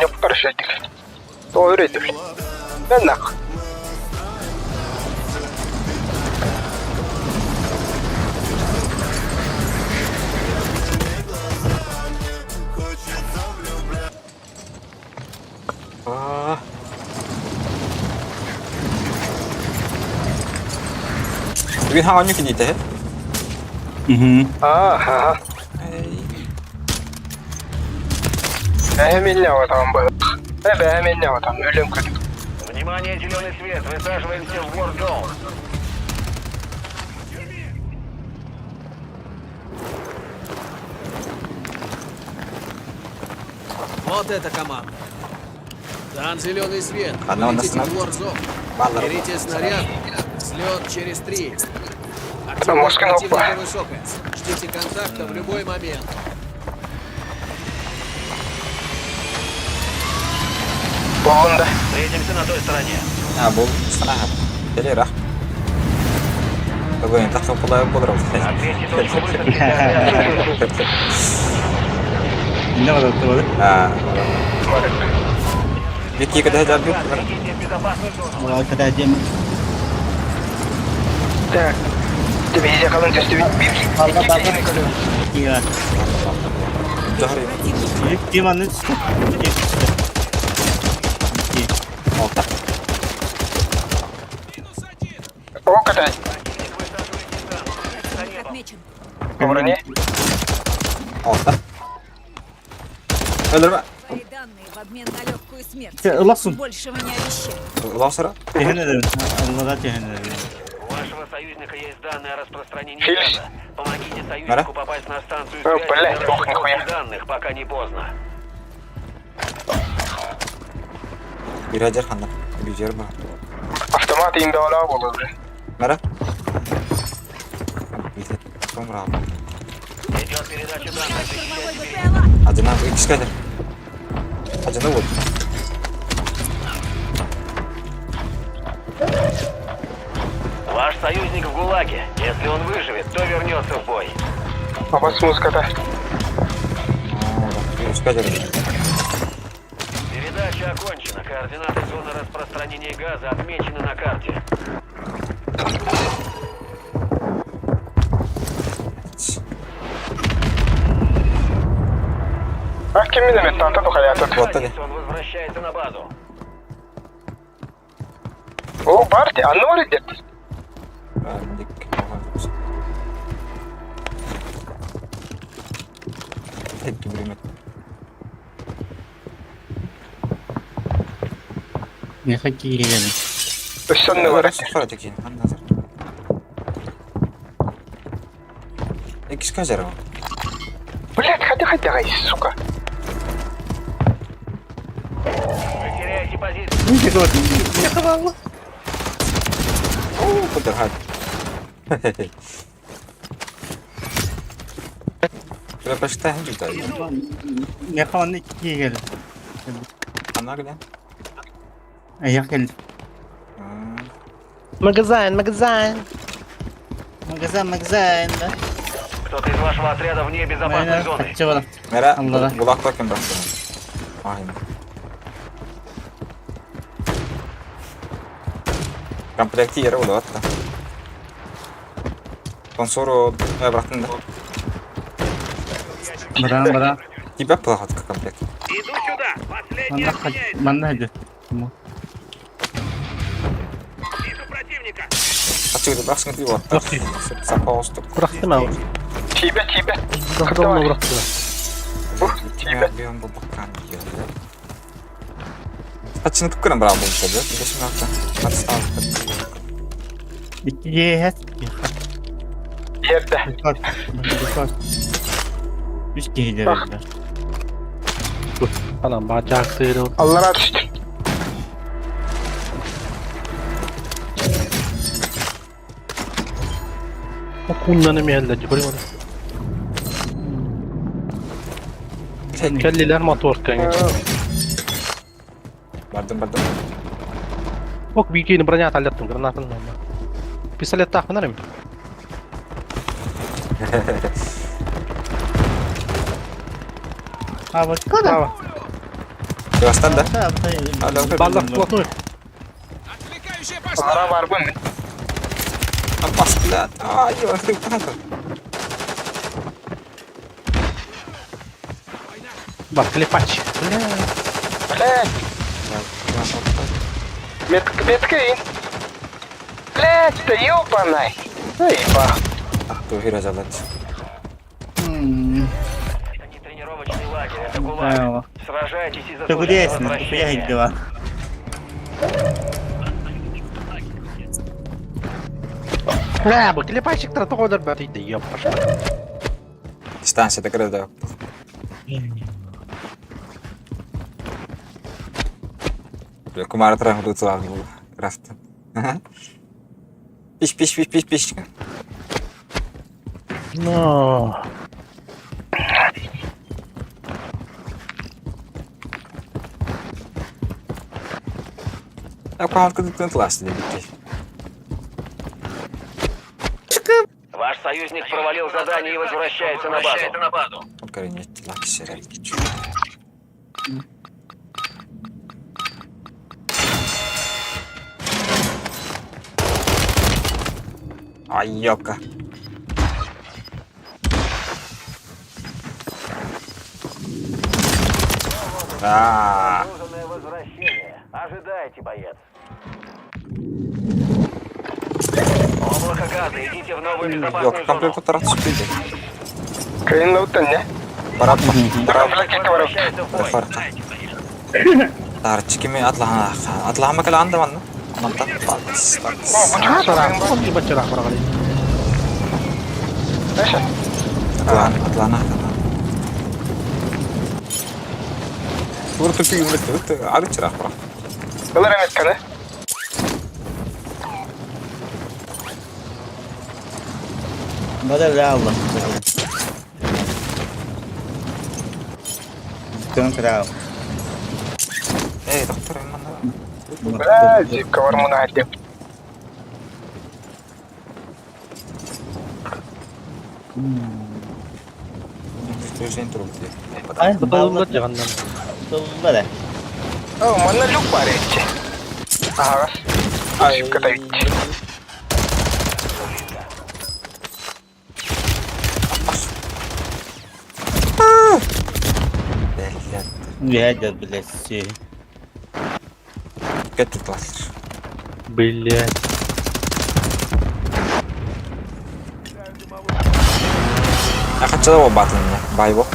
Не покаршетик. То үреді. Да нахуй. Бүгүн хаҕанньык киниитэ Ага. Бэһэминнэ отам был. Бэһэминнэ отам өлөм күн. Внимание, зеленый свет. Высаживаемся в Warzone. Вот эта команда. Дан зеленый свет. Она у нас Летите на- в Warzone. Берите снаряд. Взлет через три. Активность Москва. противника высокая. Ждите контакта в любой момент. Болында. Встретимся на той стороне. А, бұл сана. Келер, ах. Бүгін тақы болар болар. Отметьте точку высадки для отряда. Инне барар табады. А. Бiki када жабы. Отведите в безопасную зону. Мурал када дем. Так. Тебе қалың төсті bir. Алға барды. Iya. Жахри. Ким аны түсті. Алта. О, катай. Противник отмечен. Броне. Алта. Өлдірме. Твои данные в обмен на легкую смерть. Уласын. Большего не обещаю. Уласыра. Техен ederim. Аллада техен ederim. У вашего союзника есть данные о распространении Филис. газа. Помогите Мара? союзнику попасть на станцию О, связи блядь, для ох, расшифровки нихуя. данных, пока не поздно. Bir hacer ханна. Bir жер бар. Автомат инде ола болыр. Мара. Томра. Идет передача данных. Штурмовой БПЛА. Ажына икс кадер. Ажына бол. Ваш союзник в ГУЛАГе. Если он выживет, то вернется в бой. Абас музыката. Икс кадер. Передача окончена. Координаты зоны распространения газа отмечены на карте. А ким миномет танта тухаятыт. Вот они. Он возвращается на базу. О, барди, анны бар еді. Tepki birimi. Ne hakki gireni. Өссөнні бар еді. Sonra teki. Anladım. Икс кадер. Блядь, ходи хайдаҕай, сука. Вы теряете позицию. Оо, кудырхат. Крепостная жүдә. Миэхэ онно икки кэллэ. Ана гына. Эйиэхэ кэллэ. Магазин, магазин. Магазин, магазин, да? Кто-то из вашего отряда вне безопасной зоны. Хаччы барар. Мера, Аллара. булак кем бахты. Ахин. Комплекти yere oldu hatta. Спонсору браттын да. Баран, баран. Тебя плохотка комплект. Иду сюда! Последний Манна манна хадьы. Вижу противника! Ачыгы баксын дип атта. Сапа остук. Бырахтым ау. Тиийбэт, тиийбэт. Бырахтым, бырахтым. Кime bir bu bakkan diyor. Açını kıpkırın bravo bu tabii. Bir de şimdi hatta. Hatta Икки иэһэт. Иэрдэ. Үс киһи дэрэллэр. Анам бачак сыырыл. Аллараа түстүм. Куннаны миэллэ жибори оны. Кэллилэр мотор кэҥэ. Бардым бардым. Ок бикини броня таллаттым гранатын. Пистолет таахпынар эми. А вот куда? Право. Бастан да. Алло. Баллар плотную. Аллараа барбын мин. Апас блядь. Ай, я ты правда. Бар, клепач. Бля. Блядь, метка, метка ин. Блядь, да ёбаный. Заеба. Ах, ты хира жалат. Это не тренировочный лагерь, это гулаг. Сражайтесь и Ты заслужите кудесник, возвращение. дела. Бля, бу клепачик тоҕо бар да ёппаш. Дистанцияда кіреді. Бля, кумара тран худуцлар бул. Рафт. Пиш пиш пиш пиш пиш. Но. А кухан кыдыктын тласты деп. Ваш союзник провалил задание и возвращается на базу. Окей, лакшери. Ай, ёпка. А, Заслуженное возвращение. Ожидайте, боец. Облако газа, идите в новую безопасную ёпка, зону. комплект утарат сүпейді. Кыйын лауттан не? Барат ба? Барат. Комплект барып. Возвращается в бой. Фарка. Тарчикими атлаха. Атлаха макала анда ванна. Манта. Патс. Патс. Тара, он бачара барагали. Атлана, атлана, атлана. Урту пи урту урту арычырақ бірақ. Ылар метканы. Бада бля Алла. Тön крау. Эй, доктор, именно. Блядь, зипка бар муна хаддем. Ай, Бытылылар жаганнан. Тылла да. О, манна люк бар этти. Ага. Зипка да итти. Блядь, блядь, все. Кетті кластер. Блять. А хотела бы батл меня. Байбо.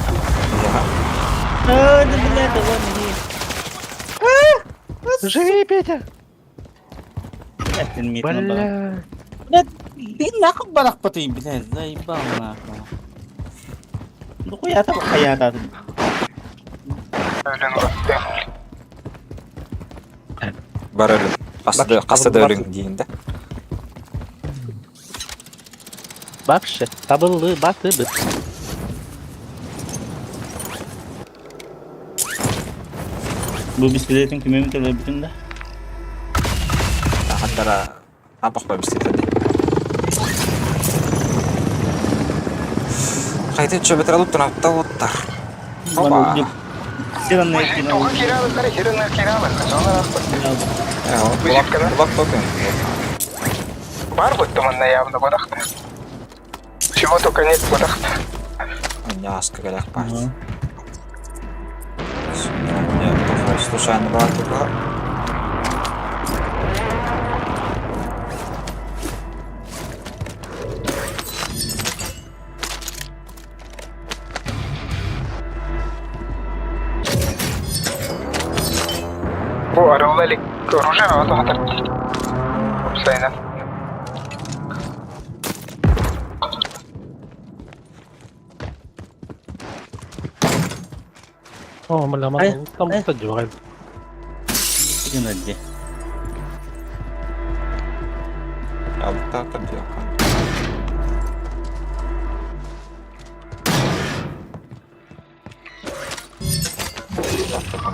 А, да, блядь, да ладно, не. Живи, Петя. Блядь, ты мид на Бля. Блядь, ты нахуй барах потым, блядь, заебал нахуй. Хуята хайаата. Өлөн улаатта. Бар өлүн. Хас да өлүн диин да. Вообще, табыллы батыбыт. Бу бискилетин кимем төлөбүтүн да. Хаттара апах бискилети. Хайты чөбөтөр алып тунаптар оттар. Опа. Тоҕо киирэ хирен киирэ Кулак токен. Бар будто манна явно бодахта. Чего только нет бодахта. Няска кэлэх бар. Случайно бар туга. Бу арылла илик оружие бөҕө туһатар. Уопсайынан. О, бля, Ай, там ай. дьугай. Геннадий. Алта табиака.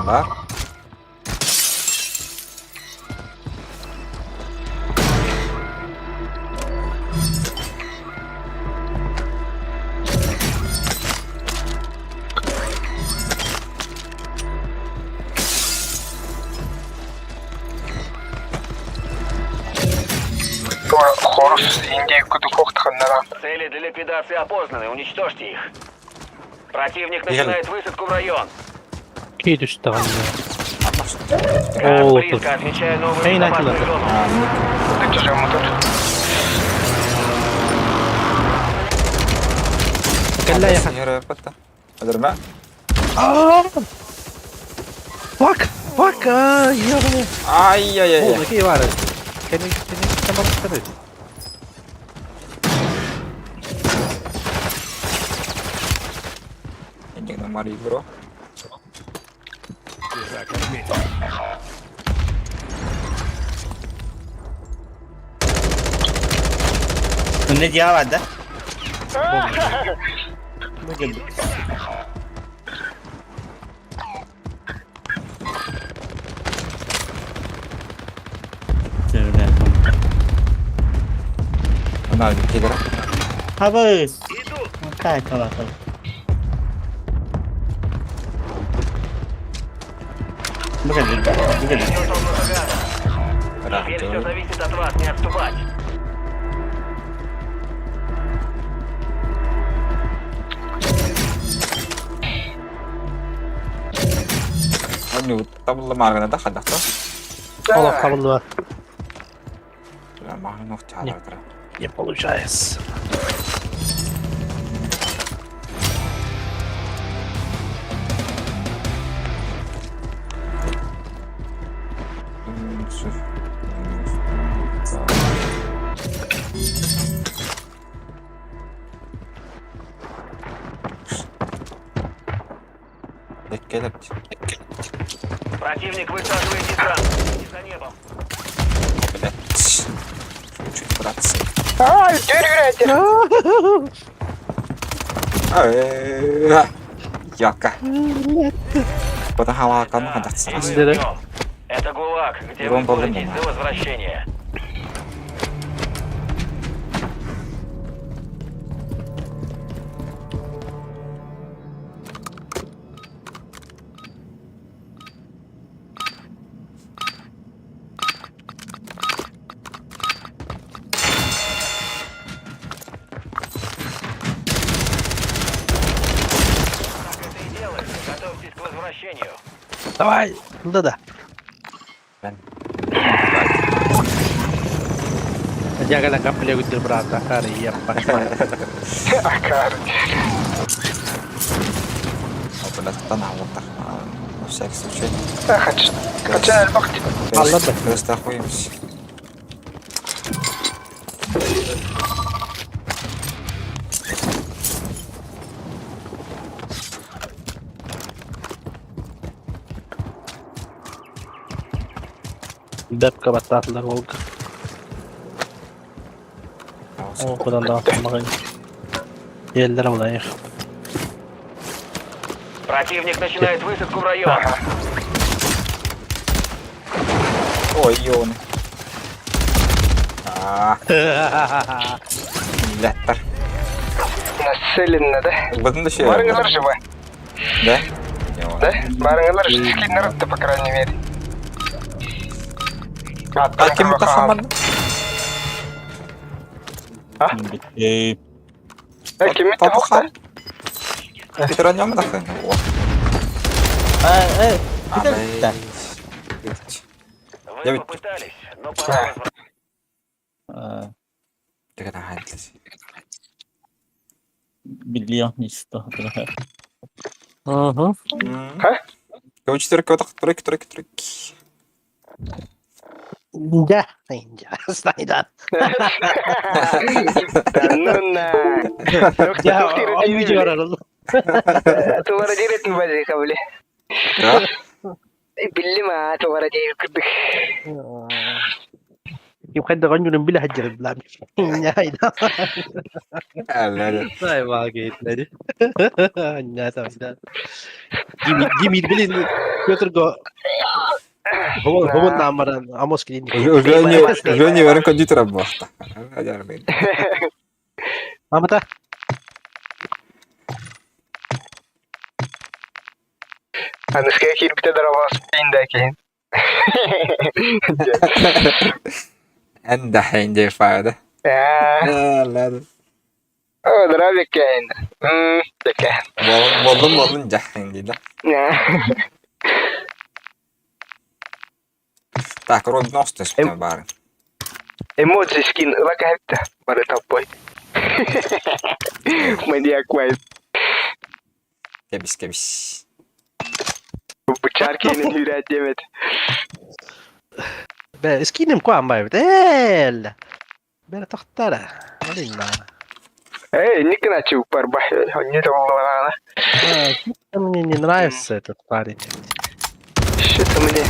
Бар. Хорус индейку духовтханнара. Цели для ликвидации опознаны. Уничтожьте их. Противник начинает высадку в район. Кей түстәгән. Газ О, близко. Отмечаю новую Эй, безопасную начали. зону. Чужой мотор. Кэллэ я. Öldürme. Fuck! Fuck! Ёбаный. Ай ай ай. О, какие вары. Кени кени там сказать. Иди на Мари, бро. Чужак отметил. Önde diğer var da. Bu Söyle. Она кидера. Хабыз. Так, так, так. Бу geldi. Bu geldi. Идет облако газа. Теперь все зависит от вас. Не отступать. Они табылла маргана да хадахта. Олох табылды. Маргана чаара. Не получается. Противник высаживает десант. Следите за небом. Блять. Чуть братцы. Ай, дверь Яка. Потахалакан хадахса. И мы Здорово. ждем. Это ГУЛАГ, где вы Ром был боретесь меня. за возвращение. Так это и делается. Готовьтесь к возвращению. Давай! Да-да. Дягана капля гудер брата, хари, я пошла. Акар. На всякий случай. Хочу. Хочу الوقت. Алла да. Перестрахуемся. Бэпкэ баттаатылар уолга. Ол кудан даҕатымаҕын. Еллер булайых. Противник начинает высадку в район. Ой, ёны. Аа, Ләттер. Населенно, да? Бұдын да ше. Барыңылар живы. Да? Да? Барыңылар скиннер по крайней мере. А ким тахаман? Эй, Ким Татахан? Петронем дахын. эй, Да. Вы Я ведь- попытались, но пора возвращаться. Билион исто. Угу. Короче, только вот тройки, тройки, тройки. Да, да, да. Ну на. Я видео Тувара дирет базы кабли. Да? Билли ма тувара дирет кырдык. يبقى غنجل بلا هجر بلا Әлі. Димит блин Петр го هو هو نعمر عموس كليني Уже не верен кондитер бахта. Амата Аныска кирбите дарабас пинда кен. Энді хенде файда. Аа, о, дарабек кен. Мм, теке. Болдум болдум жахен дейді. Так, Робин Остес бары. Эмоджи скин лакайта. Бары таппой. Маньяк май. Кебис кебис. Бычаркины хүрәт демет. Скинем куан байбит эл бера тохтара малинна Эй, не кначу парба. Не того Мне не нравится этот парень. Что-то мне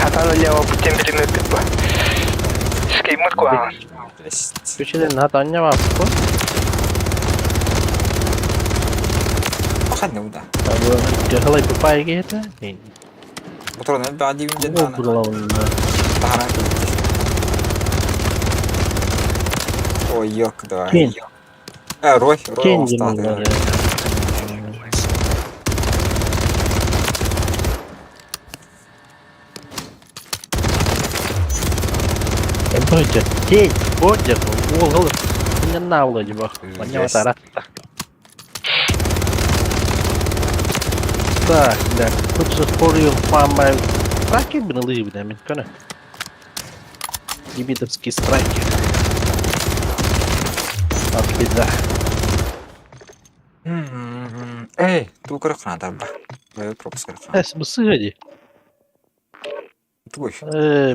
хатана лява путем билимеппит ба. Скеймут куан. Күчелен хатанья ваппу. Паханны уда. Жахалай папай гета. Моторын әлбі адибин Ол жеттана. булалауын. Ой, ёк, давай. Кень. Рой, рой, Кень остады. Бодя, тень, бодя, ол ол не навла дебах. Понятно, Так, да, тут же хорил памай. Страйкер бин лыжи бин, мен кона. Дебитовский страйкер. От беда. Эй, ту көрі қана ба. Бай пропуск көрі қана. Эс, сыгади. Туй.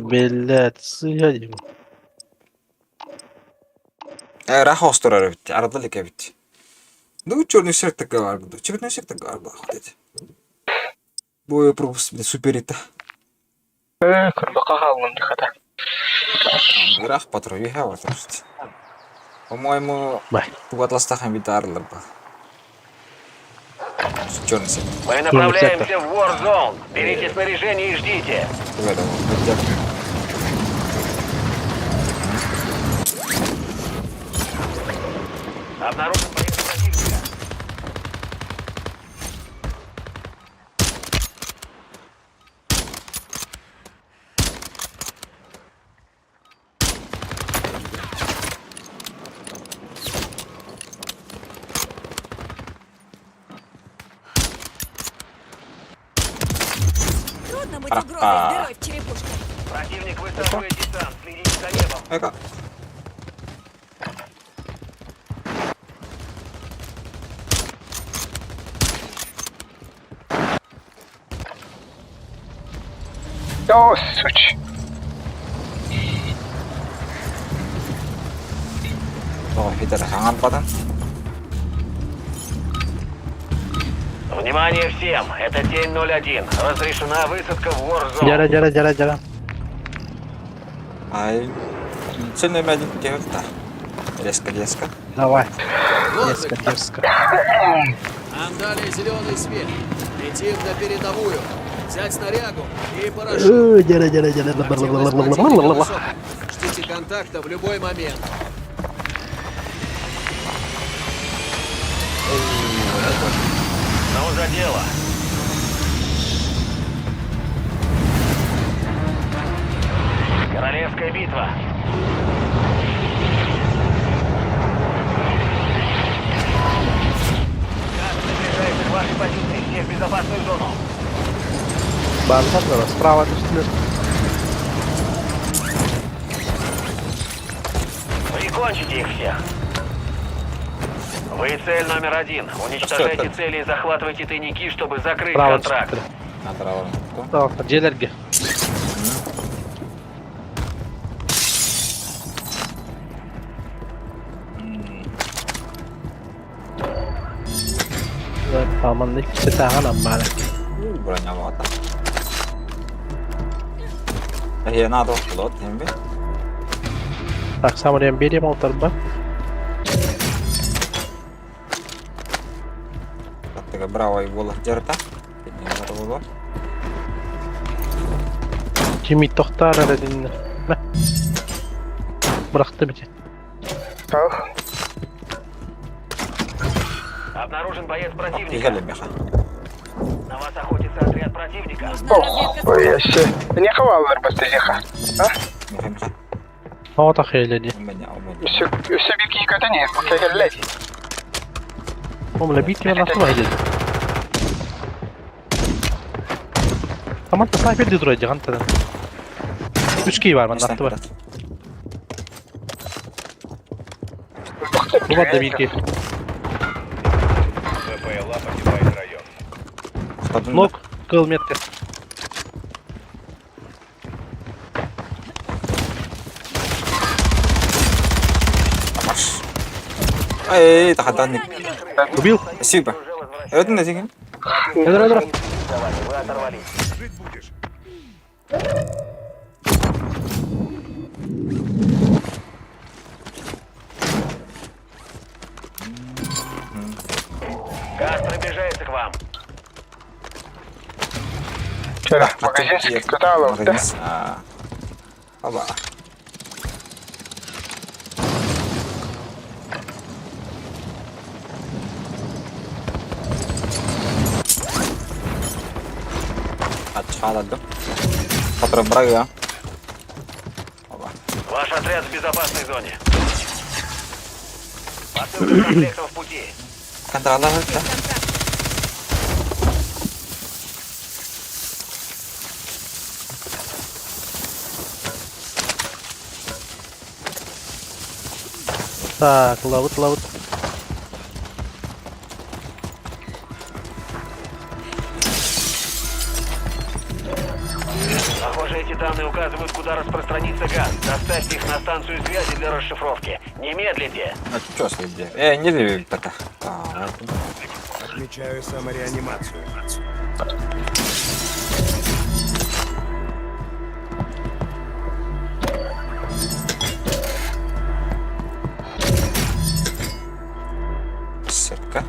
Блядь, сыгади. Рах остурар бит, ардылык бит. Ну, черный сектор бар буду. Черный сектор бар бу. Бой пропуск бит суперита. Кырбака халным дыхата. Рах патрой хава просто. По-моему, Бай. тугатластахан бит арылыр ба. Черный сектор. Мы направляемся в Warzone. Берите снаряжение и ждите. Обнаружен боец противника. Трудно быть угрозой с дырой в черепушке. Противник высаживает десант. Следите за небом. Эка. О, суч. О, Питер ханган бадан. Внимание всем! Это Тень 01. Разрешена высадка в Warzone. Жара, жара, жара, жара. Ай, цель номер один да. Резко, резко. Давай. Вот Резко, вы где. дерзко. Нам дали зеленый свет. Летим на передовую. Взять снарягу и парашют. Активность противника высокая. Ждите контакта в любой момент. Ну, за дело. Королевская битва. Газ приближается к вашей позиции. Все в безопасную зону. Бантар справа түстүлэр. Прикончите их всех. Вы цель номер один. Уничтожайте это? цели и захватывайте тайники, чтобы закрыть Справа контракт. түстүлэр. Атыралар. Справа дьиэлэргэ. Таман иккисэ тааҕан аммаара. Броня вата. Э, надо лот, эмби. Так, самарыйан биэриэм алтарба. Аттыга браво и болар жарта. Кинилер болор. Кими тохтаар эрэ диннэ. Мэ. Бырахты бити. Ох, Обнаружен боец противника. Тигеле меха. На вас охотится отряд противника. Нужна разведка ой, с яще. Не хаваллар бастыжиха. Меха меха. Оҕото хайла дии. У меня, у меня. Өссө өссө бир киһи көтөн иһэр. Кэллэ. Омла биир киһи лахтыба иһдэ. Таман снайпер дии турар дии хантан. Үс киһи баар манна аттыбар. Бу барда биир киһи. БПЛА покидает район. Нок, кыл метка. Марш. Эй, тахадан. Убил? Спасибо. Это не зигин. Эдра, эдра. Вы оторвались. Жить будешь. Газ приближается к вам. Чара, магазин көтө алабыт да. Оба. Ачаладым. Который брага. Оба. Ваш отряд в безопасной зоне. Посылка с комплектом в пути. Контролер, да? Так, лавыт, лавыт. Похоже, эти данные указывают, куда распространится газ. Доставьте их на станцию связи для расшифровки. Не медлите. А чё следи? Не люблю это. Так. Отмечаю самореанимацию. Сетка.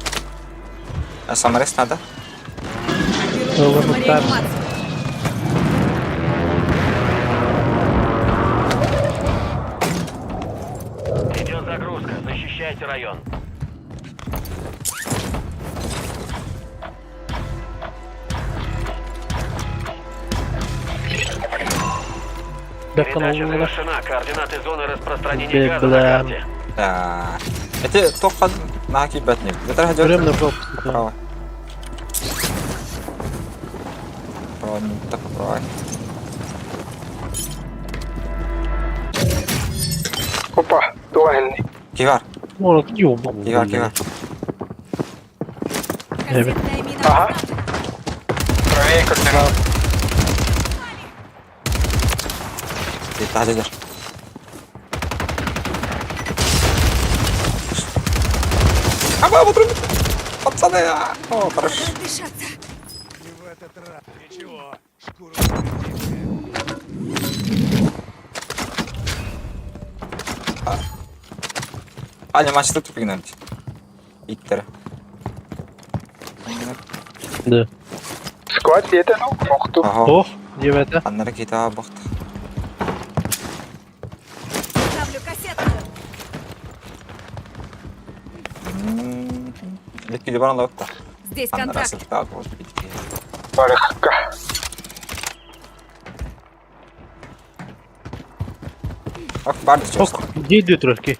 А саморез надо? Ылымыттар. реанимацию. Идет загрузка. Защищайте район. Бэкон Передача ыллылар. завершена. Координаты зоны распространения газа на Бля. карте. Да. Это только на кибетник. Это Көрөм идет нұржол. право. Право, не так право. Опа, туган. Кивар, Может, ёбал. кивар, кивар. Кассетная мина Ага. обнаружена. Правее көтөн. Ты та дедер. А мы Пацаны, а! О, хорошо. Дышаться. Не в этот раз. Ничего. Шкура справедливая. Аня мачта тупигнан. Иттер. Да. Сквад диэтэ ну, охту. Ох, диэбэтэ. Аннары кита бахт. Ставлю кассетную. Лекки баран лапта. Здесь Аннары контракт. сыртаа болуп битки. Барыкка. Ок, бар Ок, дии турар ки.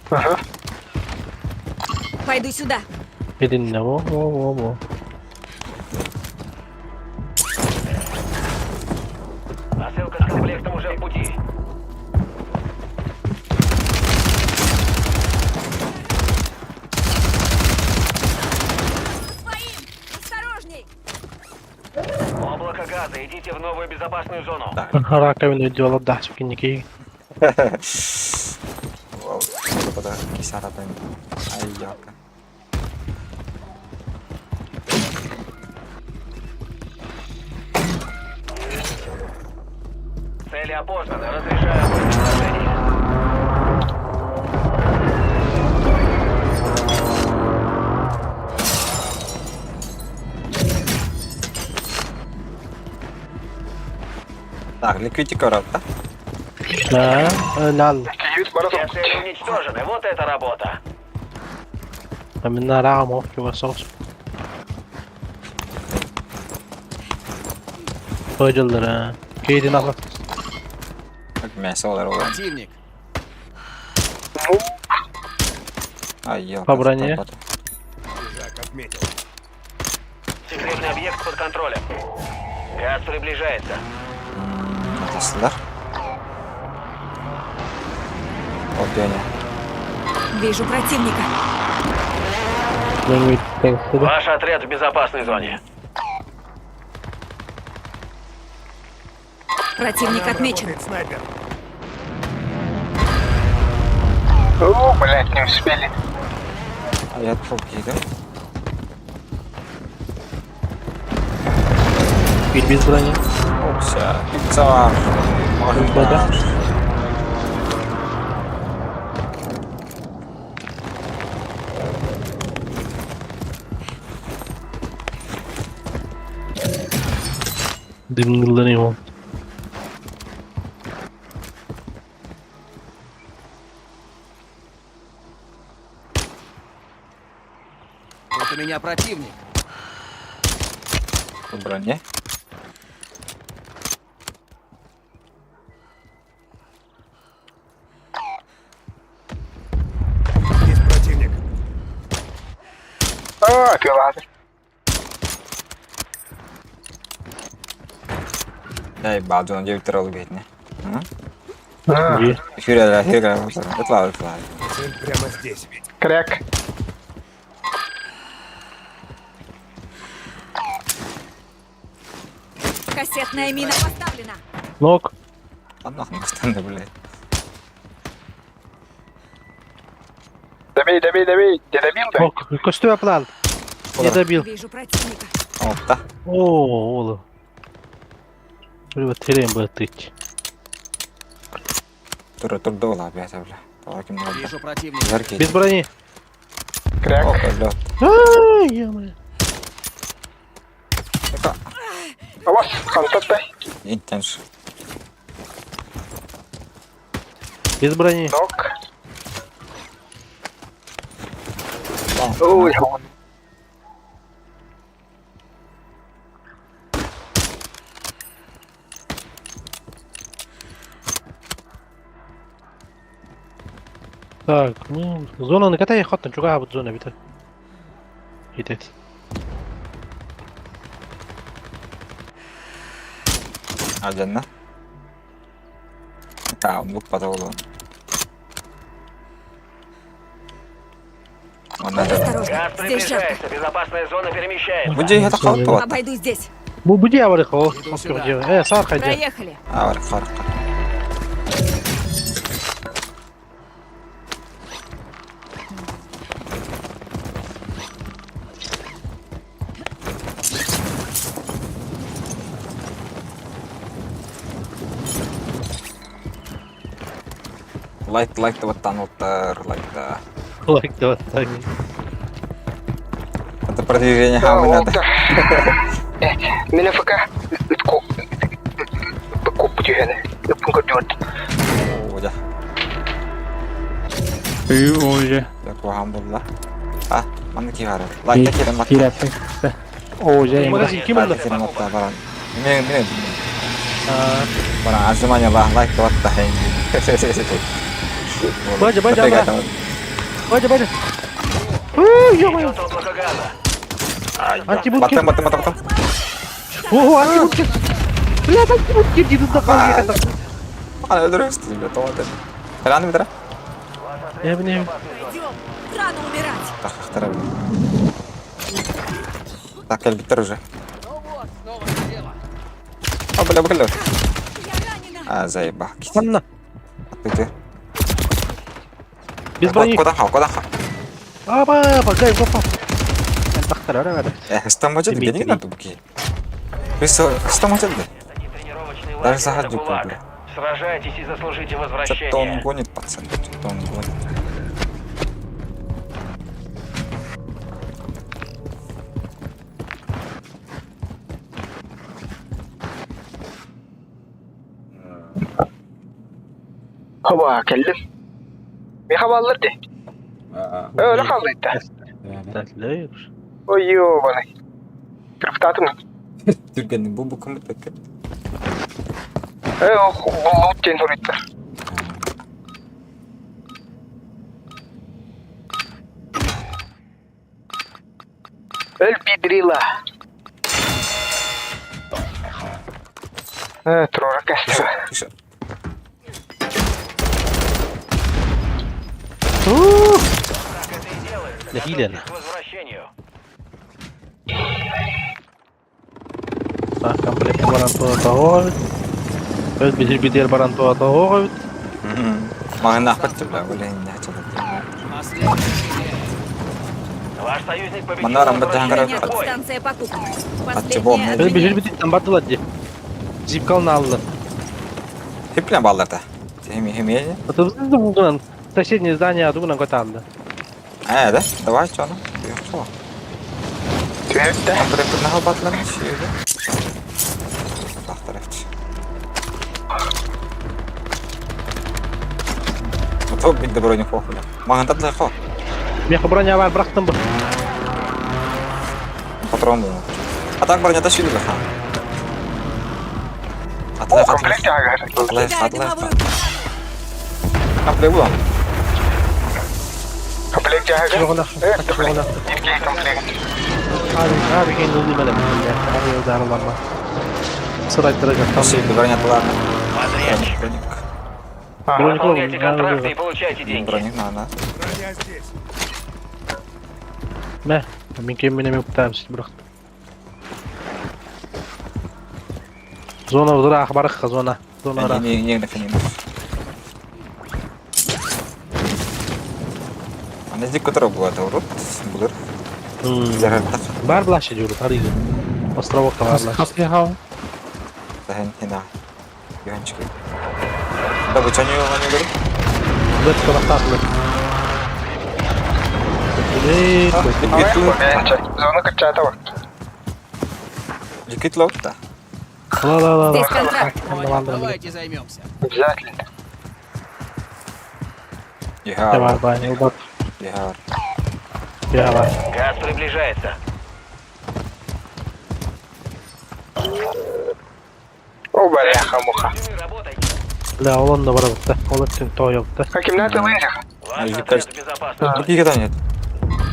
Ага. Пойду сюда. Билиннэ, во, во, во, во. Посылка с комплектом уже в пути. Своим! Осторожней! Облако газа. Идите в новую безопасную зону. Раковину делал, да, суки, Кисаратан. Ай, яка. Цели опознаны. Разрешаю уничтожение. Так, ликвидик да? Да, лал. Киют бара Все цели уничтожены. Вот это работа. Амина раам ох, соус. Пойдёллар, Кейдин ала. Мясо олар олар. Противник. Ай, ёлка. По броне. Чужак отметил. Секретный объект под контролем. Газ приближается. Атасылар. О, Вижу противника. Ваш отряд в безопасной зоне. Противник отмечен. Работает снайпер. О, блядь, не успели. А я тут киди. Без брони. Опса, пицца. Да. Дымныларын Тут у меня противник. По броне. Есть противник. А, ты ладно. Дай баду, он 9 ролл битне. Дии. Хюря, хюря, это ладно. Цель прямо здесь. Кряк. Кассетная мина поставлена. Нок. А нахуй штаны, блядь. Добей, добей, добей. Не добил, да? Нок. Костю оплал. Не добил. Вижу противника. Опта. О, ола. Бля, терем бытыть. Тур тур дола, блядь, бля. Давай кем надо. Вижу противника. Жаркий. Без брони. Кряк. Опа, лед. Ай, ё-моё. Авас, хантаттай. Интенш. Без брони. Нок. Ой, он. Так, ну, зона на катай хотна чуга вот зона бит. Хитет. Алjanna. Tää on luppa tuolla. On näitä. Осторожно. Газ Здесь жертва. приближается. Безопасная зона перемещается. Mun jei heta kautta. Обойду здесь. Бу буди аварихо. Иду сюда. Сар хайдя. Проехали. Авар харка. Лайк лайк табаттан уттар лайк да. Лайк табаттан. Это продвижение хамы надо. Мин ФК коппу түһэни. Ыппын көрдүбүт. О, дьэ. Үй, Дьэ, куһаҕан буолла. А, манна киһи баар. Лайкта киирэн батта. Киирээппин. Оожа Магазин ким ылла? Киирэн батта баран. Мен мен. Баран отжимание лайк батта. Бадя, бадя, бадя. Бадя, бадя. Ой, ё-моё. Идет облако газа. Антибункер. Баттан, баттан, баттан, баттан. Ого, антибункер. Блядь, антибункер дии тутта қалған. Ана өлдіріңіз бля, тоғыз. Раны бітірі? Не, не. Пойдем. Рано умирать. Так, ақтара бля. Так, кел уже. Ну вот, снова дело. А, бля, бля. Я ранена. А, заеба. Анна. Ты Без брони. Куда хау, куда хау? Аба, погай, попал. Стамачат Дмитрий. где надо буки. Стамачат Это не тренировочный Даже лагерь, это заходил, ГУЛАГ. бля. Сражайтесь и заслужите Что-то он возвращение. гонит, пацан. Что-то он гонит. Хоба кэллим. Миха баллар дии. Öyle kaldı Ой, ёбаный. Кырыптатым. Түргеннің бұл бұл кім бітті? Э, лут диэн суруйда. Өл пидрила. Э, трора кәсті. Тише. Так это и делают. Нахилен. Готовьтесь к возвращению. Так, комплект баран туа Өз битер битер баран туа тоҕо Маған ақпат бля, бля, не хотел. Последний жилет. Ваш союзник победил. Манарам Возвращайтесь баттан в бой. Станция покупок. чего Последняя мы- Өз битер отменяется. битер бардылар ди. Зипкал налды. Хиплен балларда. Хеми хеми. Булдунан соседнее здание дугунан көталды. А, да? Давай, что ну? Что? Түһәттә. Комплект нахал батлар шүйді. Тақтырыпчы. Топ бит броня хох бля. Маған татлай хох. Меха броня бар бырақтым бу. Патрон был. А так броня тащили ха. Атлай, О, комплект атлай. ягар. Атлай, Кидаю атлай. дымовую Комплект был. Комплект ягар. Жоғына. Э, Жоғына. Иркей комплект. Abi, abi kendi ылдым эле. Abi ударылама. Сырайттырыга там. Шүйді броня атлар. Подрядчик. Броник. Броник Выполняйте контракты и получайте деньги. Броник надо. Броня здесь. Мә, мен кем менен уктайм бирок. Зона узура барыкка зона. Зона ара. Не, не, не, не. Ана здесь который был это урод, булыр. Зарар Бар блашы жүрү тарыйды. Островокка бар блашы. Хас хау. Тахен хина. Юханчики. Да вы что не не говорит? Бет конактатлы. Зона кырчата бар. Ликвид лоуд-то. Ла ла ла ла. Здесь контракт. Понял, давайте займемся. Обязательно. Ехар. Бар бар, бар. Ехар. Я бар. Газ приближается. О, бляха муха. Работайте. Бля, олон да бар да. Ол өттен той да. Хакимнат ылынжах. Ваш Или отряд в безопасности. Какие там нет?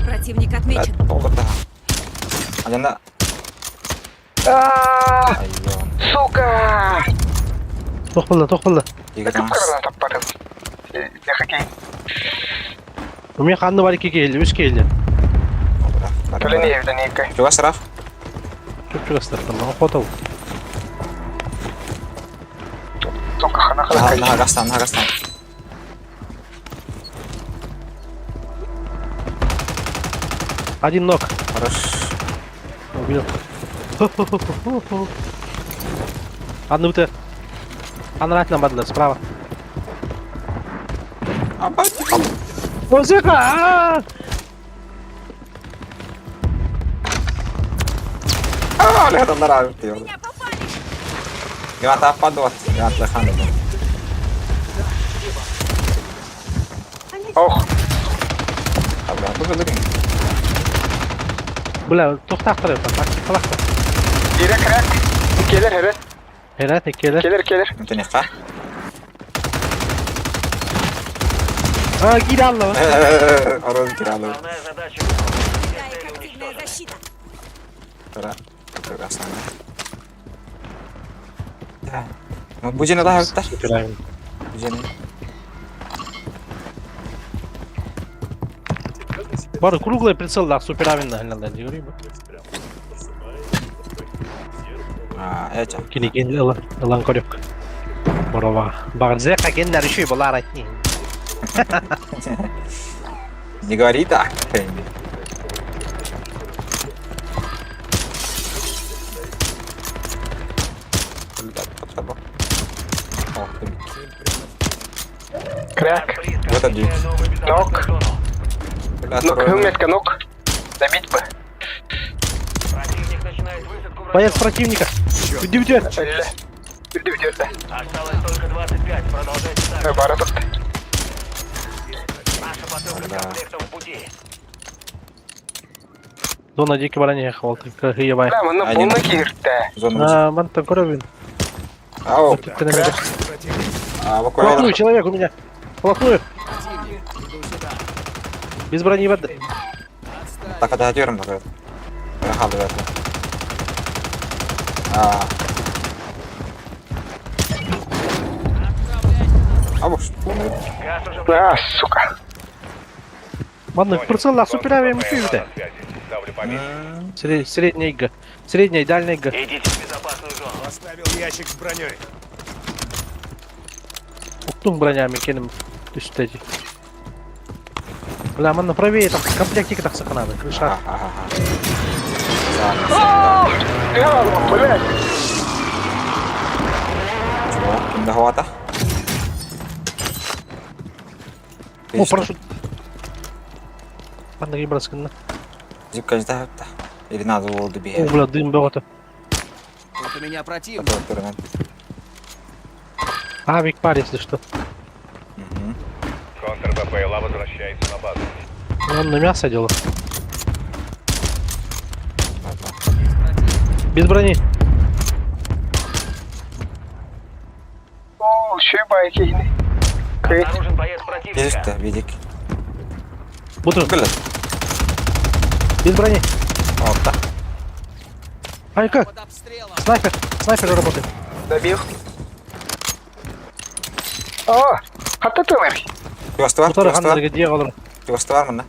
Противник отмечен. Толдыр да. Анана. А, Айон. сука! Тохпылды, тохпылды. Егер Кып-кырынан таппадым. Я хоккей. Мен қанды бар екі келді, үш келді. Төлен евден екі. Чуга сраф. Чөп чөп Охота бұл. Сука, хана хана. На гастан, на гастан. Один ног. Хорош. Убил. Одну ты. Анратно бадлы, справа. Музыка! Меня попали! Ох, Бля, тохтахтар это, тактикалахтар. Ирэ крак. Келер хәрэ. Херат келер. Келер келер. А, кидалла. Основная задача выполнена. Все Да, цели эффективная уничтожены. защита! Бар круглый прицел да, суперавин да, говори. Кини кен ылан көрөк. Борова. Багыр зека кеннер үшүй болар айтни. Не говори так. Крак. Близко. Вот один. Отмечаю новую безопасную Нок. зону. Нок, хюмметка, нок. Добить бы. Противник начинает высадку в Боец район. противника. Иди в дверь. Элле. Үрдү үрдү. Осталось только 25. Продолжайте так. Бара тут. Наша посылка с комплектом в пути. Зона дикий барани хвалты. Кахиябай. Бля, манна Один. полна киртэ. Зона. А, ман там коровин. Ау, Плохую человек у меня. Плохую. Противник. Иду сюда. Без брони воды. Отставить. Так, это diyorum bak. Rahat ver. Aa. Абы Газ уже А, сука. Манна прицел да, суперавин үшүй Средняя ига. Средняя и дальняя ига. Идите в безопасную зону. Поставил ящик с броней. Уктун бронями кеним түстеди. Бля, манна правее там комплектик так саканады. Крыша. Я, блядь. Кимде хавата? О, парашют. Манна гибраскынна. Зипкажда хапта. Или надо oldu bir О, бля, дым богато. Тут у меня противник. Авик пар, если что. Контр БПЛА возвращается на базу. Он на мясо делал. Без брони. О, шүй байки. Крыт. Обнаружен боец противника. Geçti bidik. Буду. Gülün. Без брони. Orta. Ай, как? Под обстрелом. Снайпер. Снайпер работает. Добил. О, хатта тымыр. Yuvası var, Буторы yuvası var. ханнарга дие олар. Yuvası var mı lan?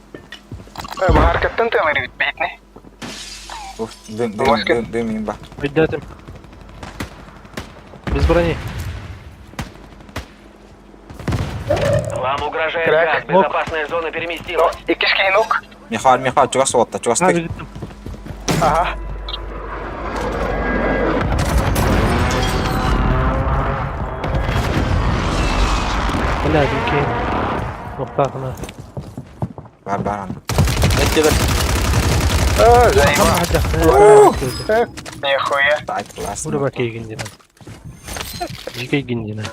Бахаркаттан тымыр бит битне. Uf, düm düm düm düm bak. Өйдәтем. Без брони. Вам угрожает Крак. газ. Безопасная зона переместилась. Иккис нок. Михаил, Михаил, чугас отта, чугас А, ты. видим. Ага. Бля, дикий. Нохтахна. Var var. Ne gelir? О, заебал. Нихуя. Айтыласың. Ура бакей гиндина. Жикей гиндина.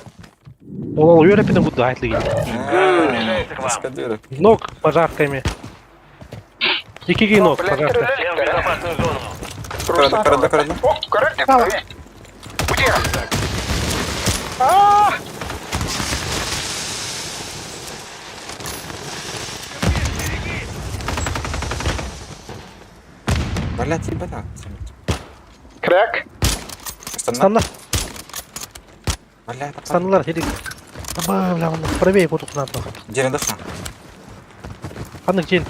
Ол үйрепінің будды айтлы гинди. Приближается к вам. Ног пожарками. Дикий ног, Блядь, пожарка. Всем в безопасную зону. Kırıldı, kırıldı, kırıldı. О, көрді. Удер. А, Блядь, ебать. Крак. Станна. Станна, Блядь, станналар, херик. Аба, бля, он правее буду надо. Жерінде хан. Ханнык жел.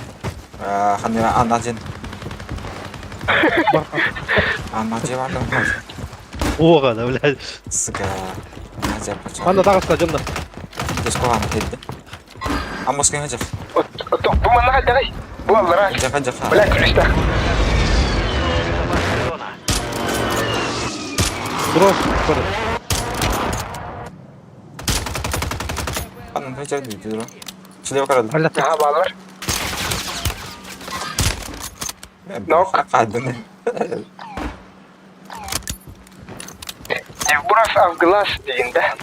Хан ана жен. Бар. Ана же бар. Ога, да, блядь. Сука. Ана же бар. Анда тагыста жонда. Деско ана кетти. Амос кем жак. Бу манна хальдагай. Бу аллара. Жака жака. Бля, күлүстә. Безопасная зона. Дрон. Көрі. Хан жак дейді. Слева көрөллөр. Аха баалар. Нок. Хайдын. Евбуров Авглас деген да.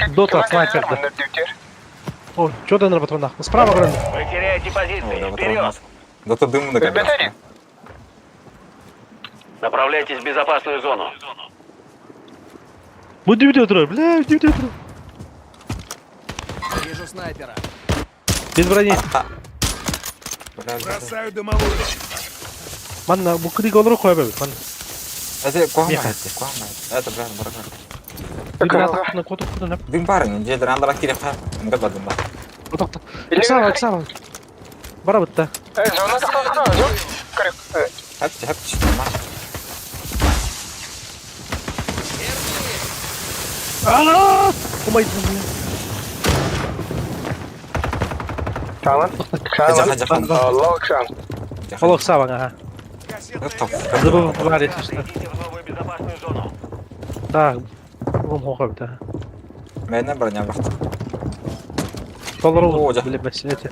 Дота снайпер да. О, что ты на патронах? Справа гранат. Вы теряете позиции. Вперед! Дота дыму на Ребята, Направляйтесь в безопасную зону. Бу дивде турар, бля, дивде турар. Вижу снайпера. Без брони. Бросаю дымовую. Манна бу кырык олору коя бер. Манна. Это куама, Меха. это куама. Это бля, барака. На коту куда на. Дым барын, же андара кире ха. Нга ба дым ба. Отакта. Сава, сава. Бара бытта. Зона тақтадық, зон. Көрек. Хапчы, хапчы. Умай. Tamam. Хаджа, хаджа, хаджа. Allah akşam. Олох сава, ага. Забыл говорить, что. Идите в новую безопасную зону. Так. Бум хохоб, да. Мене броня бахт. Толору, О, да. бля, эти.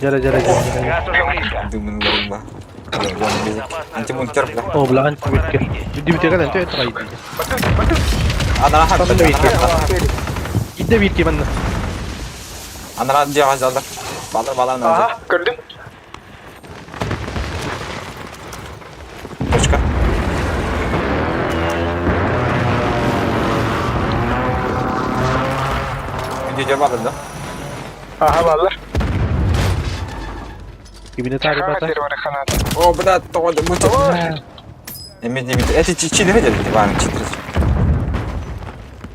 Жара, жара, жара, жара. Газ уже близко. Дымын дым ба. Антимунтер, бля. О, бля, антибитке. Дибитке кален, ты это иди. Анара хапчы. Там битке. Иди битке манна. Анара жа жалдар. Балар балар на. Aha, gördüm. Точка. Иди балар да. Aha ballar. Кибинет ребята. Хатер бар ханат. О, бля, то да муча. Эми не бит. Эти чили видели, Иван, чили.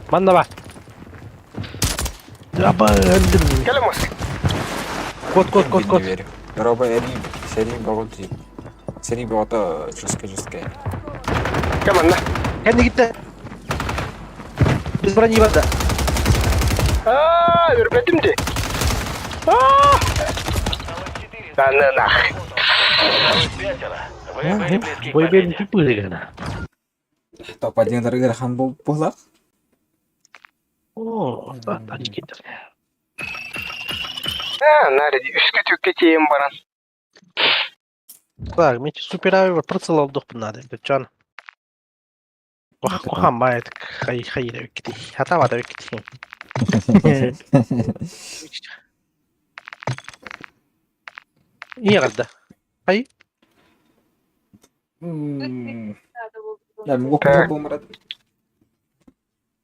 Манна ба. Аба, өлдүм. Келеміз. Кот, кот, кот, кот. Не верю. Роба эри, сери боготи. Сери богото жестко жестко. Кеманна. Кәне китте. Без брони бар да. Aa, үрбетім де. Aa! Аны нах. Пятеро. Вы были близки к Бой победе. бен типы гана. Топ-1 дорогой хан был булак. О, тачки. Ha, nerede? Үскө түкке тием баран. Так, мен супер прицел алдық надо. Чан. Ох, мает хай хай кити. Хата вата кити. Не гадда. Хай. Я могу помрать.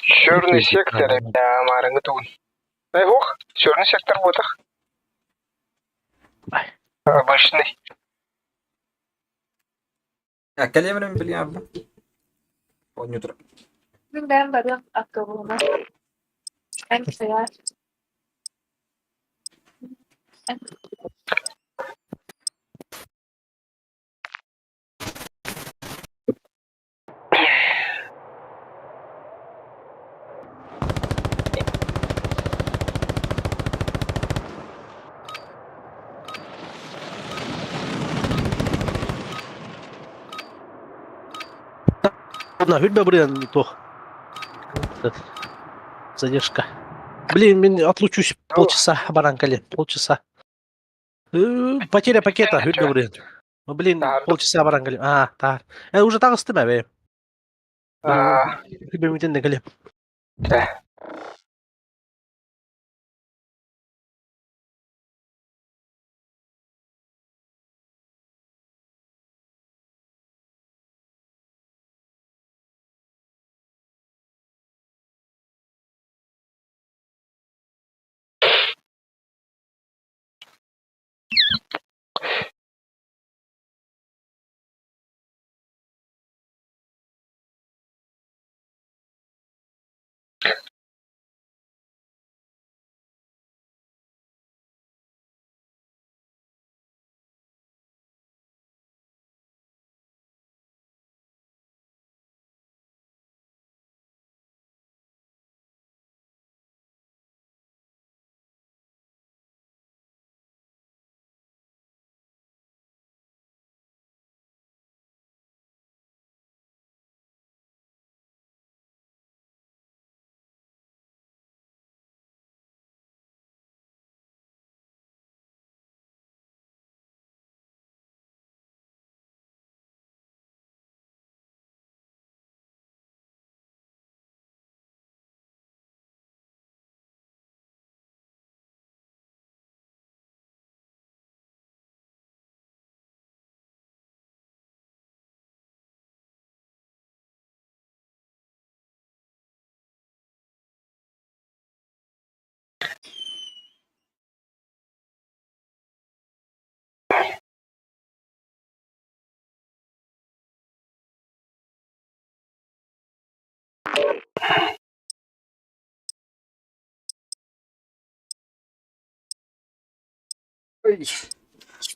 Черный сектор, я марыңы тугун. Эй, ох, черный сектор ботах. Обычный. Я калемрем билям. Онютр. Ben барып автобума. Мен На, хүрбе бурен тох. Задержка. Блин, мен отлучусь полчаса, баранкали, полчаса. Потеря пакета, хүрбе бурен. Ну, блин, полчаса баранкали. А, так. Уже так ыстым, әбе. Хүрбе мүтен дегеле. Да.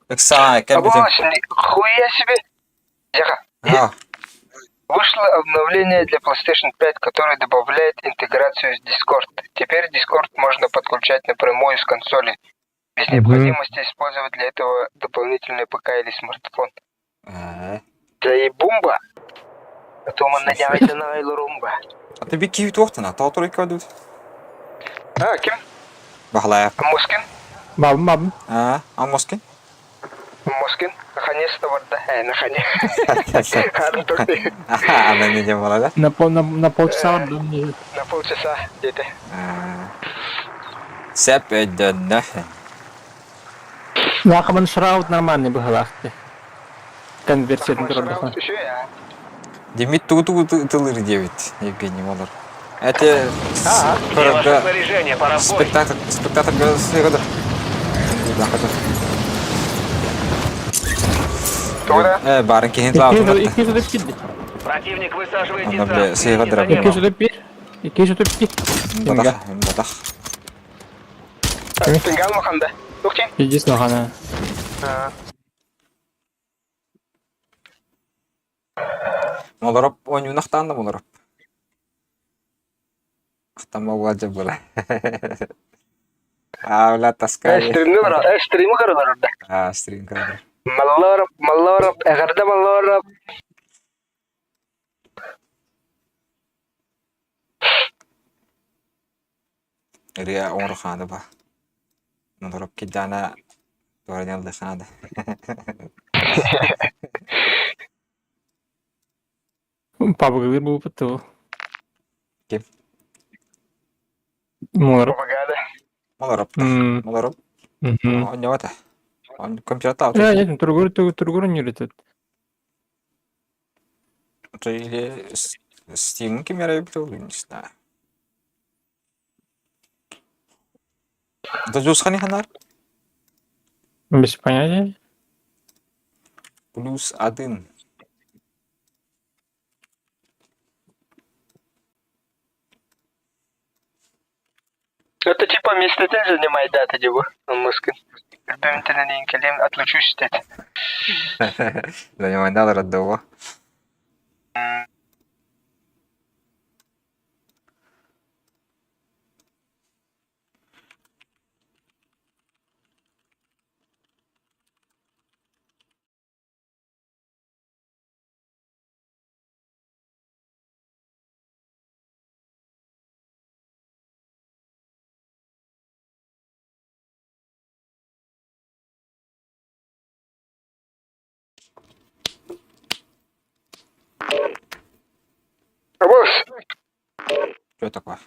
Ыксаа, кэлбитим. Абонс, нихуя себе! Тихо. А, Вышло обновление для PlayStation 5, которое добавляет интеграцию с Discord. Теперь Discord можно подключать напрямую с консоли, без Мгм. необходимости использовать для этого дополнительный ПК или смартфон. э. Заебумба! А то мы надевайте на Айлурумба. А ты бики туохтана, тоотур иккодут. А, ким? Бахлая. Москин? Бабым бабым. А, Амоскин? Москин? Наконец-то вот, да. Наконец. Аха, она не делала, да? На, пол, на, на полчаса бардым. На полчаса где-то. Сеп өйдөннө. Лахман шраут нормальный быһалаахты. Конверсиятын турардахан. Еще я. Демит тугу тылыр дебит, Евгений Молор. Это Где ваше снаряжение? Пора в бой. спектакль, спектакль сыгыдыр. Тура. Э, барын кихин лаутын. 232. Противник высаживает Анда, десант. бля, Следите сыгыдыр. за небом. 231. 232. Бадах, бадах. Тингал маханда. Тухтин. Единственное, хана. Молороп ойнунахтаанда молороп. Ахтама уаджа була. Авла таскай. Стримни стримы көрөлөр да. А, стрим көрөр. Маллоров, Маллоров, эгерде Маллоров. Риа оңрухаада ба. Молороп кидана туаранялдахаада. Пабыгылыр бу буту. Ким? Молор. Пропаганда. Молороп. М. Молороп. Мгм. Онньота. Он компьютер Э, нет, тургур тургур не летит. Или Steam кемера не знаю. Это Жусхани Ханар? Без понятия. Плюс один. Это типа местотен занимает дата дебу. Мыскын. Любимителен келем отлучусь дед. Занимай надо родного. Абос, Что такое?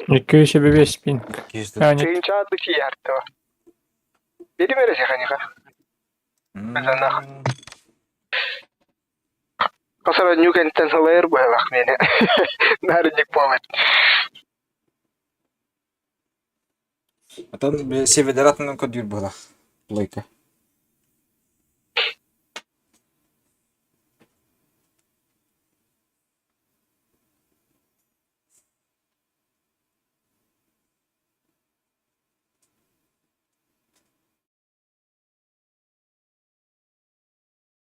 Никакой себе весь пинг. Кизды. А, нет. тыгынча отлучи яртова. Бери мере ханика. М, Касара нюкентен салайыр байлак мени. Нарынник болот. Атын севедератының көдүр була. Лойка.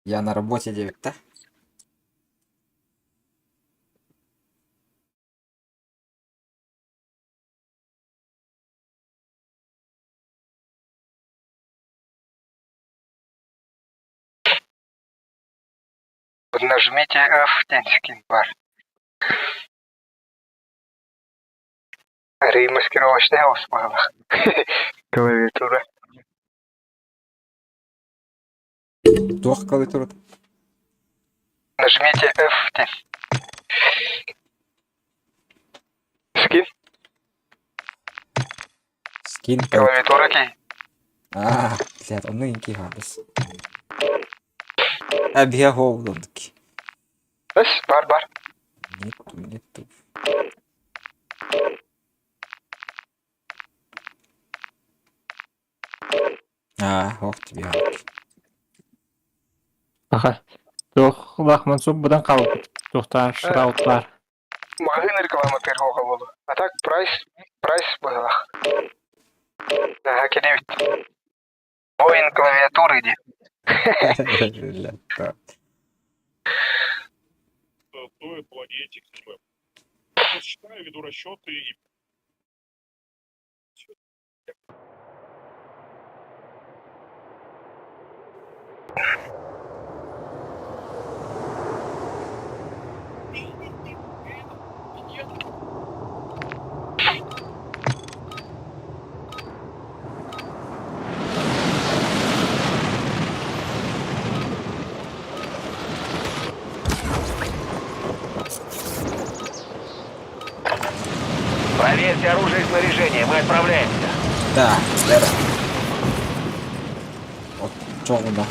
Я на работе 9, да? Нажмите F тенскин бар. Ремаскировочная оспала. Клавиатура. Туох клавиатура. Нажмите F тен. Скин, Скин. клавиатура кей. А, блядь, он инки хабыс. Әбия холдонки. Эс, бар бар. Нету, нету. А, ох тебе. Аха. Туох лахман суп будан қалып. Туохтар, шраутлар. Магазин реклама первого болу. А так прайс, прайс было. Ага, келебит. Воин клавиатуры дии. Проверьте оружие и снаряжение, мы отправляемся. Да, Лера. Оччоҕуна.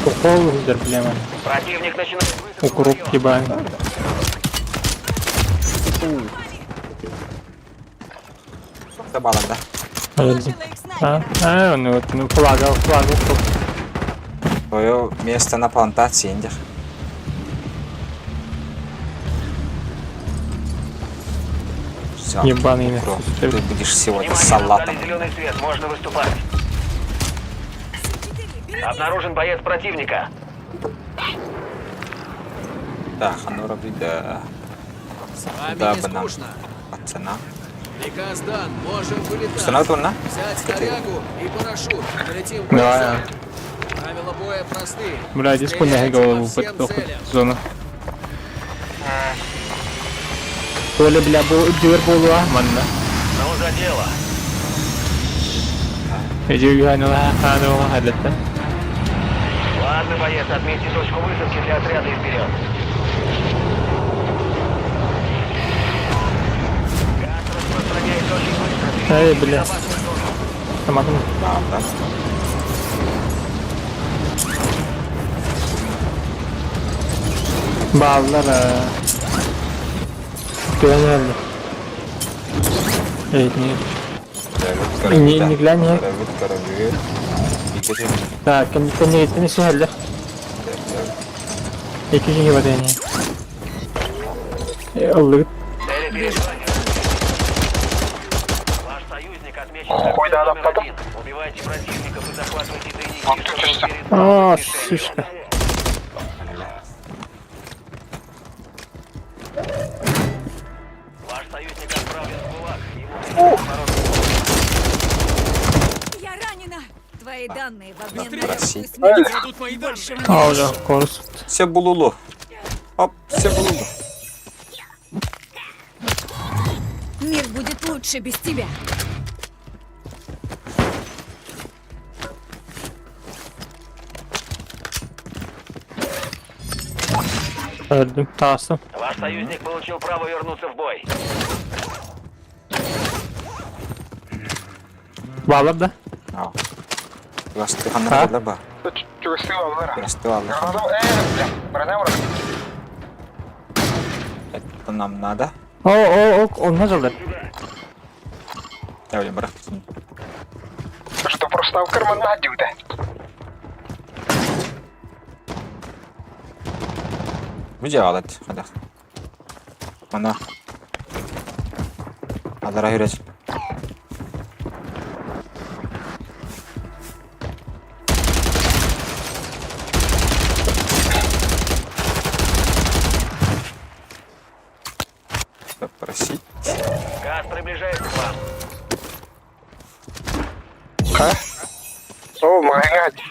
Укол сылдьар блин. Противник начинает высадку в Укроп район. ебаный. Да баланда. Подожди. Положила их А, снайпера. а, ну вот, ну флага, флаг укроп. Твое место на плантации, индих. Все. Ебаный Укроп, нахуй. ты будешь сегодня Внимание, нам салатом. дали зеленый свет, можно выступать. С-4, берегись. Обнаружен боец противника. Да, ханура да. С вами Да, не банан. скучно. Пацана. Приказ дан, можем вылетать. Установил на? Взять снарягу и парашют. Полетим в Да. зону. Правила боя просты. Бля, здесь хуйня Стреляйте голову по всем под целям. зону. Толя, бля, бу дыр була, манна. Ну, за дело. Иди юханула, ханула, халетта. Ладно, боец, отметьте точку высадки для отряда и вперед. Газ распространяется очень быстро. Эй, Перейдите в бля. безопасную зону. Тамадым. Да, да. Бааллар Пионерли. Эй, не. Не, не глянь, не. Так, кем не не сөхәлләр. Ике киһи бар яни. Ыллыгыт. Цели перед Ваш союзник отмечен как Хуй цель да, номер потом. один. Убивайте противников и захватывайте тайники, Вот чтобы тут всё. перед А, мишенью. сучка. Ваш союзник отправлен в ГУЛАГ. Ему придется бороться. Я ранена. Твои данные в обмен на Проси. легкую смерть. Тут мои Больше мне А, уже, корус. Все булулу. Оп, все булулу. Мир будет лучше без тебя. Öldüm. Тасым. Ваш союзник получил право вернуться в бой. Баалар да. А. Басты ханна А? ба. Чувствую, Аллара. Басты алла. Броня, брат. Это нам надо. О, о, о, он нажал. Я брат. Что просто в карман надел, да? Выделать, хотя. Она. Адара юрец. Попросить. Газ приближается к вам. О, мать.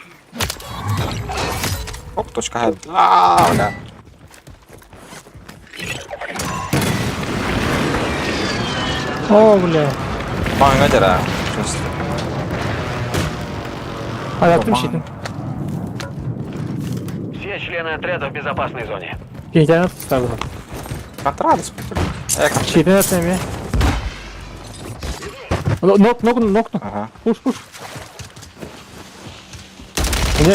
Оп, точка Х. А, да. О, бля. Маңа жара. Просто. Аяттым шитим. Все члены отряда в безопасной зоне. Интернет ставил. Контроль. Шитин атым Нок, нок, нок. Ага. Пуш, пуш. Мне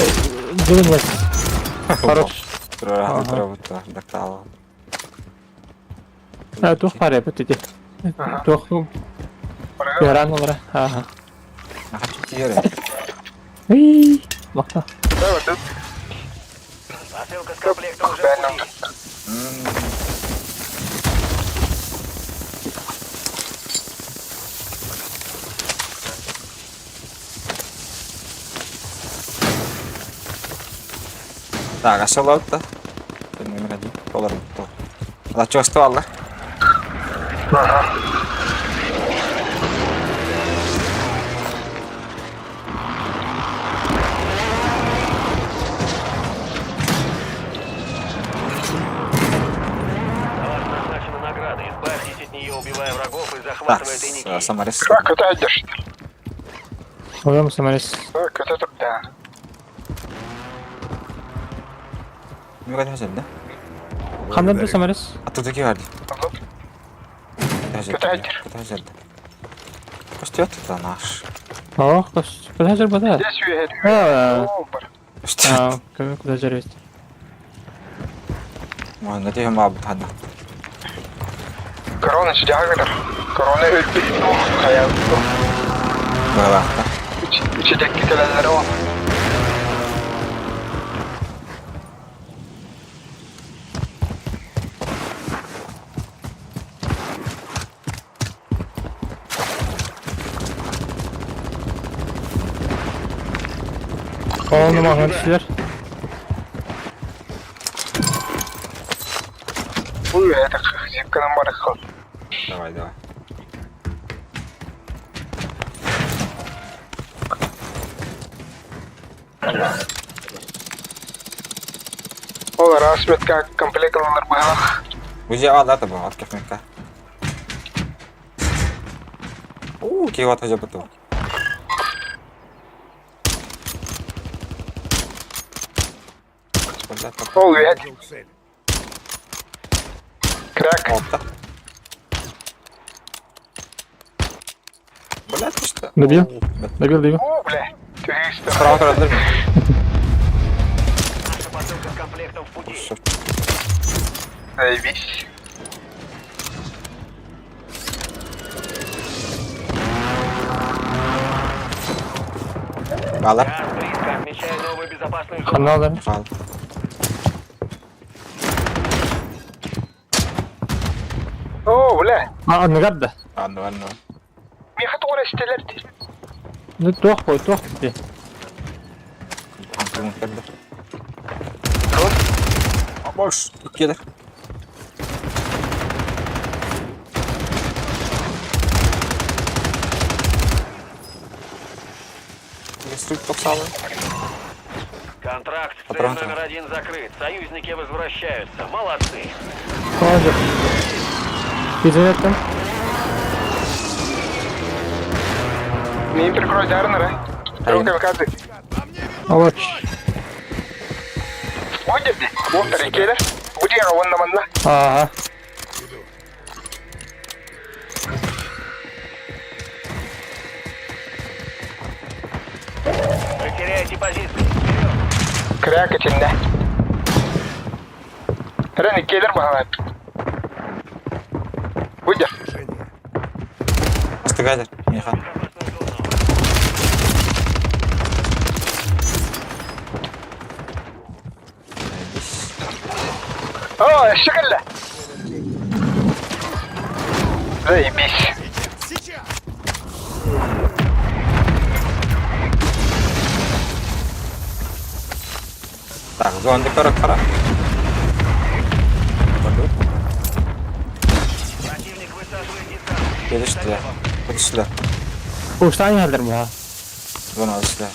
дымлась. Хорош. Ага. Тух пара бит Тух. Яран олар. Ага. Ий, бакта. Посылка с комплектом уже в пути. Так, а что Номер один. Доллар. А что осталось? Ага. На вас назначена награда. Избавьтесь от нее, убивая врагов и Так, захватывая тайники. Самарис. Как это идешь? Оҕом Самарис. Как это да. Мига да? Ханна да Самарис? А тут такие гарды. Кытайдыр. Кытайдыр. Костет это наш. Ох, куда же бада? Здесь уезжает. А, Что? куда же есть? Можно тебе маб тана. Корона сидягар. Корона өлбүт. Хаял. Была. Үчедек кетелер о. Ону маҕан түстүлэр. Бу это зипканан барыккыл. Давай, давай. Ол расметка комплект алар баһалах. Уже а, да, был, открыть мека. У, киват уже потом. Ол уезжает. Цель. Крак. Опта. Блядь, ты что? Добил? Добил, добил. О, бля. Турист. Справа көрдүм. Наша посылка с комплектом в пути. Всё. Заебись. Балар. Газ близко. Отмечаю новую безопасную зону. Ханна алар. Бал. О, бля. А, анныгар да. Анну, анну. Меха тугура истелер. Ну, туох бой, туох дии. Антон көрдү. Бош, келер. Стрик топсалы. Контракт цель Патрон. номер один закрыт. Союзники возвращаются. Молодцы. Тоже. Изолятtan. Мин прикрой Дарнера. Рука камикадзе. Алач. Будет ли? Вот рекелер. Будет я вон на манна. Ага. Вы теряете позиции. Вперед. Крак içinde. Рен келер баһалар. Будет. Движение. Астыгадер. Миха. Безопасную зону. О, шикарно. Заебись. Сейчас! Так, зонды көрөк кара. Противник высаживает десант. Келишти. Бүтүшлөр. Уштан geldir bu ha. Зона үстүлөр.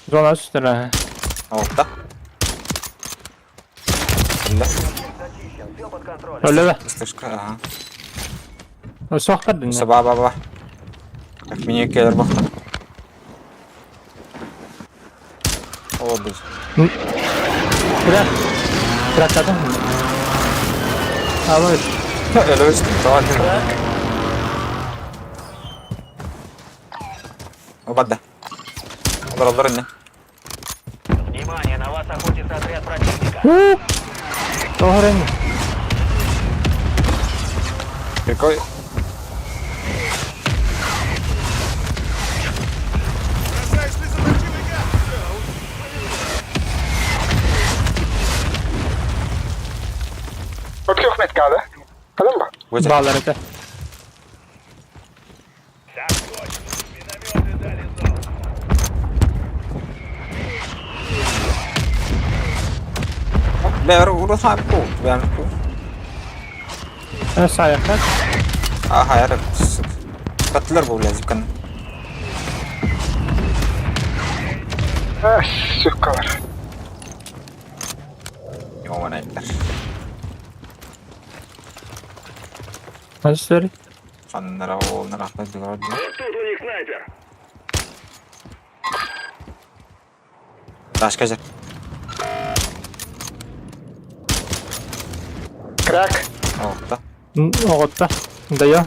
Zona üstüne. Алта. Эле. Зачищен. Все под контролем. Öyle de. Ыстышка, ага. Sohbet dinle. Саба баба. Так, меня келер бакта. О, біз. Bırak. Bırakladın mı? Alır. Эле өстүм, давай. Обада. Олар олар не? Внимание, на вас охотится отряд противника. Doğru. Прикой. Бросаю слезоточивый газ! метка да? Калым ба? Баалар этэ. Бэр урут хааппу, бэм ку. Саайахха. Аха, яра. Каттылар бу блядь, кан. А, сукалар. Йоманайлар. Nasıl? Ханнара ол нарахта дигар. Тут у них снайпер. Ташка жер. Крак. Оqta. Оҕотто. Дайо.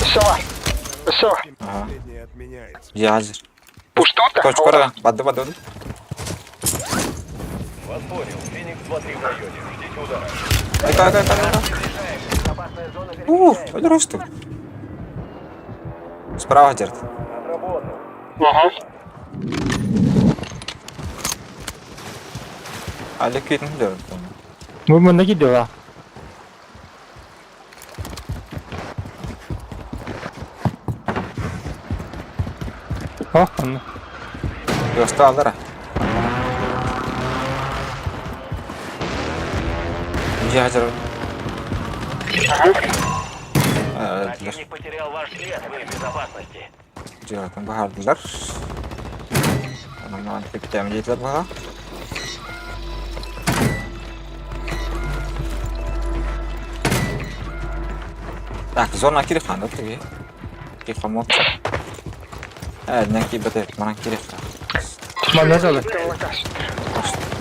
Все. Все. Ага. Последнее отменяется. Я жер. Пустота? Точка кора. Бады бады. бады. Вас понял. Феникс 2-3 в районе. Ждите удара. Айка, айка, айка, айка. Ух, өлөрөстүк. Справа жерде. Отработал. Угу. Али китин жерде. Бу мында кидиола. Ох, анна. Yosta алара. Я жер. Противник потерял ваш след. Вы в безопасности. Жертин бахардылар. Анан киптем дейтилер баха. Так, зона кири ханды тиги. Ки хамот. Э, не ки бете, манан кири хан. Манна жалы.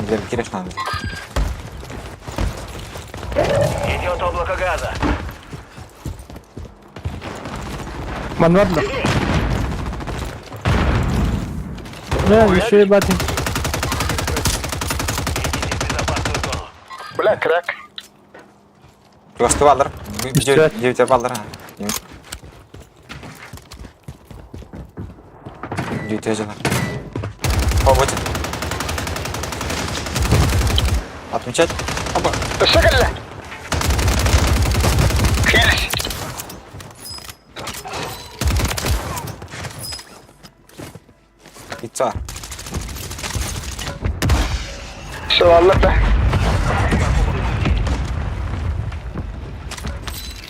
Дер кири ханды. Идет облако газа. Манна барда. Не, еще и батын. Идите в безопасную зону. Бля, крак. Жосты балдар. Үстү. Девять балдар. Девять жана. Побочь. Отмечать. Опа. Все калла. Хились. Пицца. Все, ладно, да.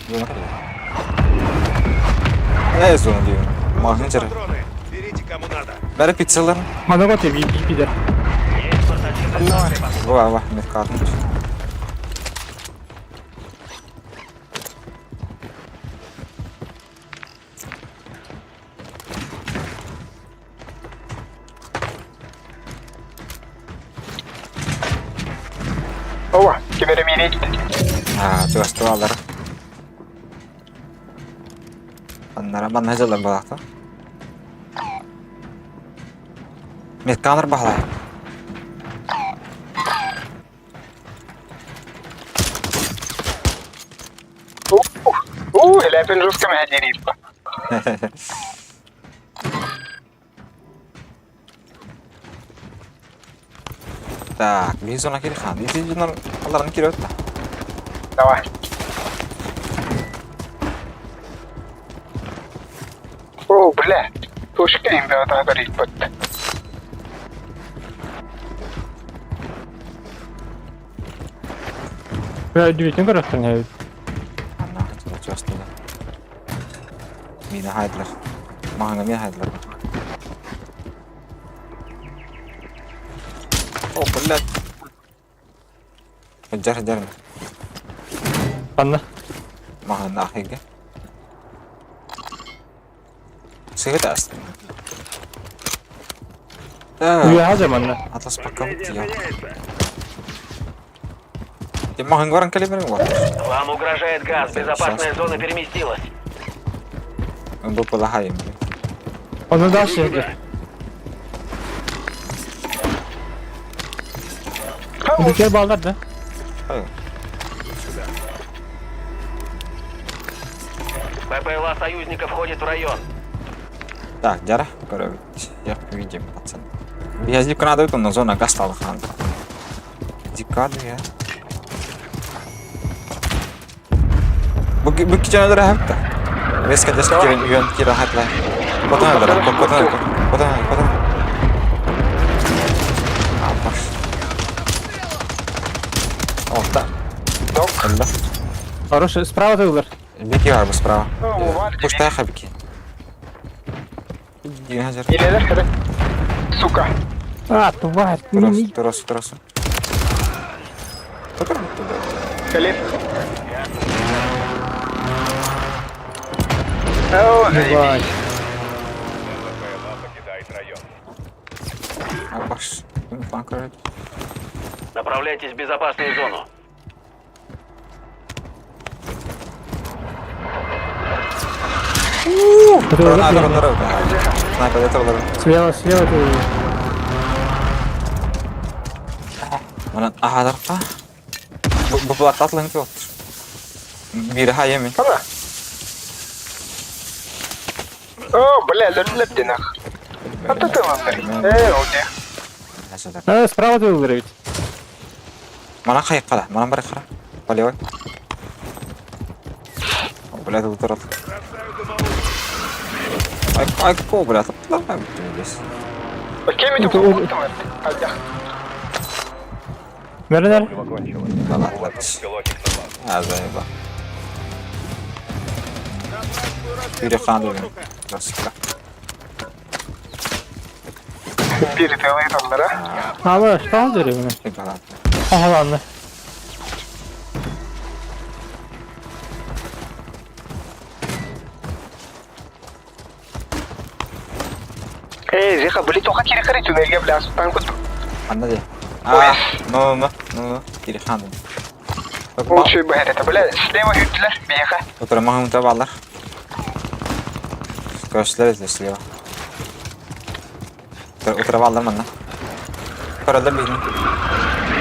Зона кадр. Э, зона diyor. Мағын жер. Патроны. Берите кому надо. Бәрі пиццалар. Манна готы би би бидер. Есть портативный снайпер. Ва, ва, мен картым. Ова, кемере минет. А, жосты балдар. Аннара банна жалар балақты. Метканыр бағлай. Ух, ляпин жестко меня дерит. Так, bir zona кири хан. Ити жонор аларын кири өтті. Давай. О, бля. Тушка им бята горит под. Бля, дүйетін көрөттің әбит. Ана, жосты. Мені хайдылар. Мағына мен хайдылар. О, блядь. Жар, жар. Анна. Мағына ахиге. Сыгыт астын. Да, Үйе хазыр манна. атлас пока вот я. Ти мағын баран калибрин бар. Вам угрожает газ. Безопасная зона переместилась. Бұл пылахайым. Оны да шehdi. Büker ballar da. БПЛА союзника входит в район. Так, жара, короче, я видим, пацан. Я здесь канада, на зона гастал хан. Декада я. Бу бу кичэнэлэр аһапта. Резко дэс кирен үйөн кир ахатла. Потом потом потом потом потом. Апаш. Орта. Док. Хороший, справа тыллар. Бики бар бу справа. Пуштаха бики. Илэлэр Сука. А, тварь. Трос, трос, трос. Калип. О, заебись. Апаш. Направляйтесь в безопасную зону. Слева, слева ты. Манан аһадарха. Бу булаттатлын ki otur. Biri hayemi. Ана. О, бля, леп нах. А ты ты ландер. Э, Э, справа тыллар ведь. Манан хайыккала, манан бар кара. Полевой. Бля, тут турат. Ай, ай, ко, бля, тут давай здесь. Кем это Мернер. А, заеба. Перехандываем. Красиво. Перетылы Алло, что он делает? Ага, ладно. Эй, Зиха, были только кири туннельге, бля, танку. Анна де. А, ну, ну, ну, ну, кири ханды. Лучше бы это, бля, слева ютлер, беха. Oturma bağlar. Görsler izle слева. Otura bağlar manna. Parada bilin.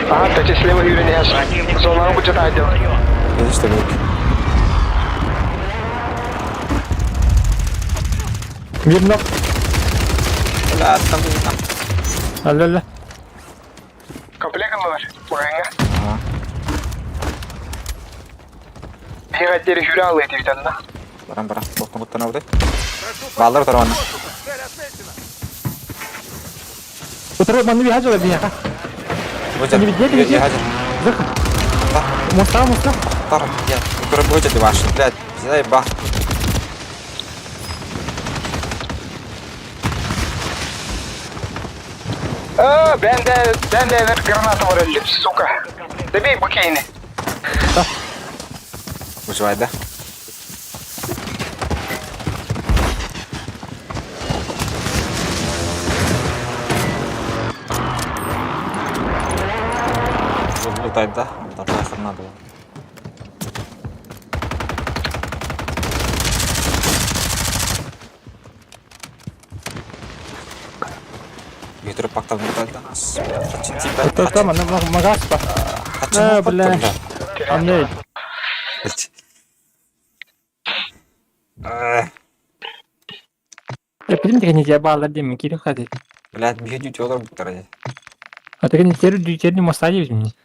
Ага, кстати, слева юрин Зона будет отдел. Видишь, что будет. Видно. Бля, там там. Алло, алло. Комплект var. Buraya. Ага. Бегать юралы эти видно. Баран баран. Тоқтон құттан ауды. Балдар отыра манна. Утро манны бихажала бияха. Бу Не видели, видели? Зах. Моста, моста. Тар, я. Утра будет ваш. Блядь, заеба. А, бенде, бенде граната варили, сука. Добей букейны. Выживай, да? Лутай, да? Лутай, хрена было. Ветер пактал лутай, да? Это там, она магаз па. А, бля. Андрей. Я понимаю, не тебя баллар дем, кирил ходит. Блядь, бегу тёлар буттар. А ты не терю, терю моста дебит.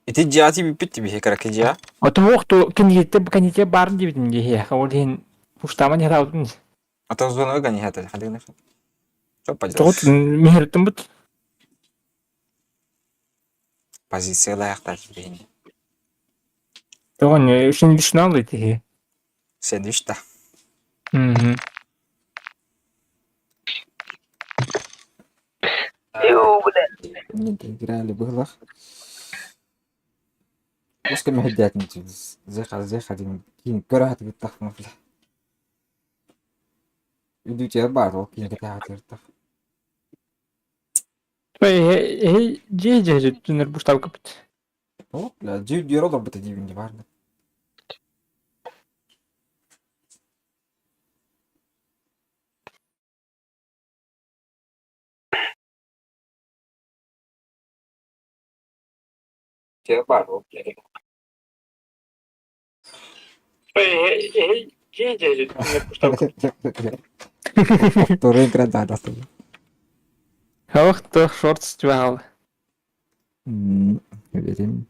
Ити жаати биппит бихе караки жа. А то охту кенете кенете бар дебит мне я. А вот ин пуштама не раут. А то зону гани хата, хадыгна. Что Тут поделаешь? мехертим бут. Позиция лаяктар бихин. Тогон шин лишнал эти. Сэндвич да. Угу. Не играли было. Пускай мехдят не زي زي خدين كين كرهت بالتخمة في يدو بعض وكين كتاعت ترتخ Эй, جي جي جي تنر بوشتاو كبت. لا جيب دي رضا بتجيب اني بعد Эй, جي جي جي تنر بوشتاو كبت. Второй градат. Ох, то шорт стюал. Видим.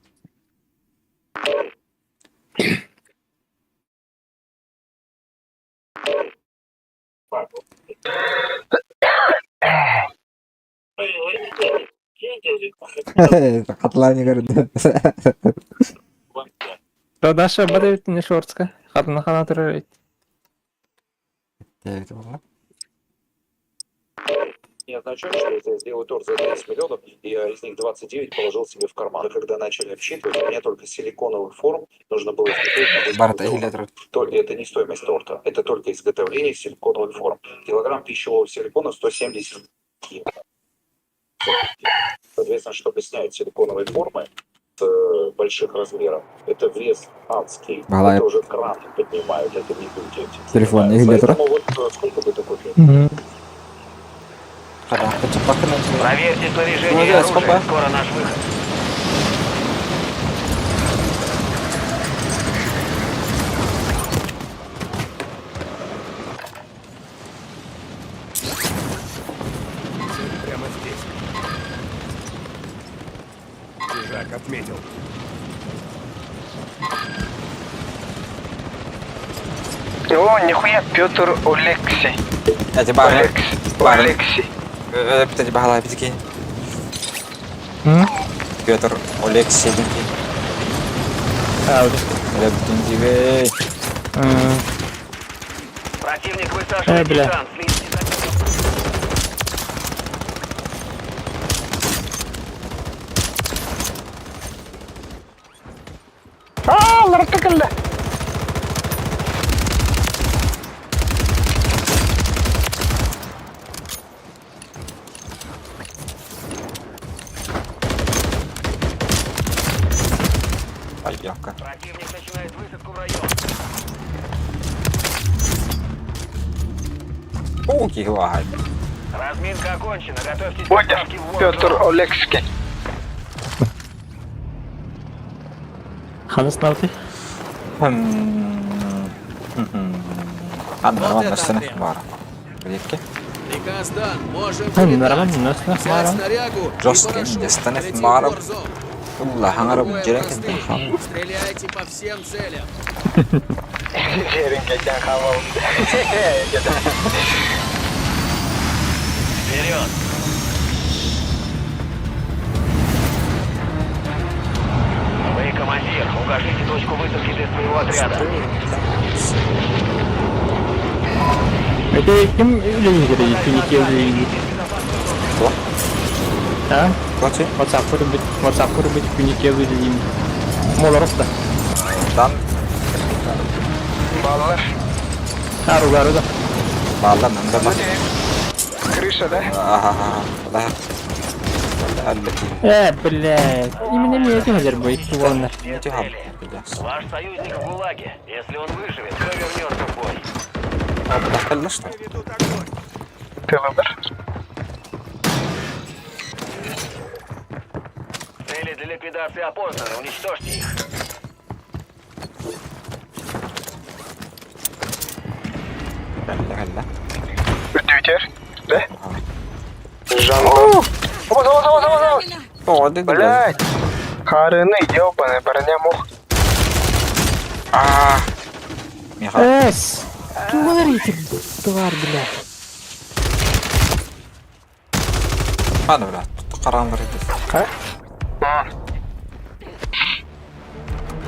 Хатлаани көрдө. Даша бата не шортска. Хатына хана турар эбит. Эбит буолла. Не означает, что если я сделаю торт за 30 миллионов, я из них 29 положил себе в карман. Когда начали обсчитывать, у меня только силиконовых форм нужно было изготовить на 8 Барыта миллионов. иһиллэ турар. Только это не стоимость торта, это только изготовление силиконовых форм. Килограмм пищевого силикона 170 евро. Соответственно, чтобы снять силиконовые формы с больших размеров, это вес адский. Баһылай Это уже краны поднимают, это не люди этим телефон занимаются. иһиллэ турар. Поэтому вот сколько бы ты купил? Хата, чаппаккын Проверьте снаряжение и Молодец, оружие. папа. Скоро наш выход. Цель прямо здесь. Чужак отметил. О, нихуя, Петр Олекси. Эти бары. Олекси. Бары. Олекси. Эти баһылай битики. М? Петр Олег Седенький. А, вот. Лебдинтивей. М, Противник высаживает Э, бля. десант. Следите за ним. А, лартыкалла. Айявка. Противник начинает высадку в район. О, киһи Разминка окончена. Готовьтесь к Бодя, отправке в Петр Warzone. Олекски. Ханыс навты. Хан Вот нормально это сцена отряд. бар. Биликке. Приказ дан. Можем Хан вылетать. нормально, нас Взять мара. снарягу и Жесткий, парашют. достанет Летим в мара. Warzone. Улла хаңара Двое жерен простые. кентен Стреляйте по всем целям. Жеринге хавал. Вперед! Вы командир. Укажите точку высадки для своего отряда. Это ким үлелер күнүкке үлелер. Что? А? Короче, WhatsApp көрбүт, WhatsApp көрбүт күнүкке үлелер. Молор да. дан Баллар. Ару гару да. баалар нанда бар. Крыша, да? Аха, да. Алла Э, блядь. Именно мне это хазар бой, туганнар. Все цели. Ваш союзник в ГУЛАГе. Если он выживет, то вернется в бой. Ведут огонь. Ты выбор. Цели для ликвидации опознаны. Уничтожьте их. Үтүтер. Да? Жан. О, вот, вот, вот, вот, вот. Блядь. Харыны, ёбаный, броня мох. А. Миха. Эс. Туганнар итир. Тварь, блядь. Аны бля, караңгыр иди.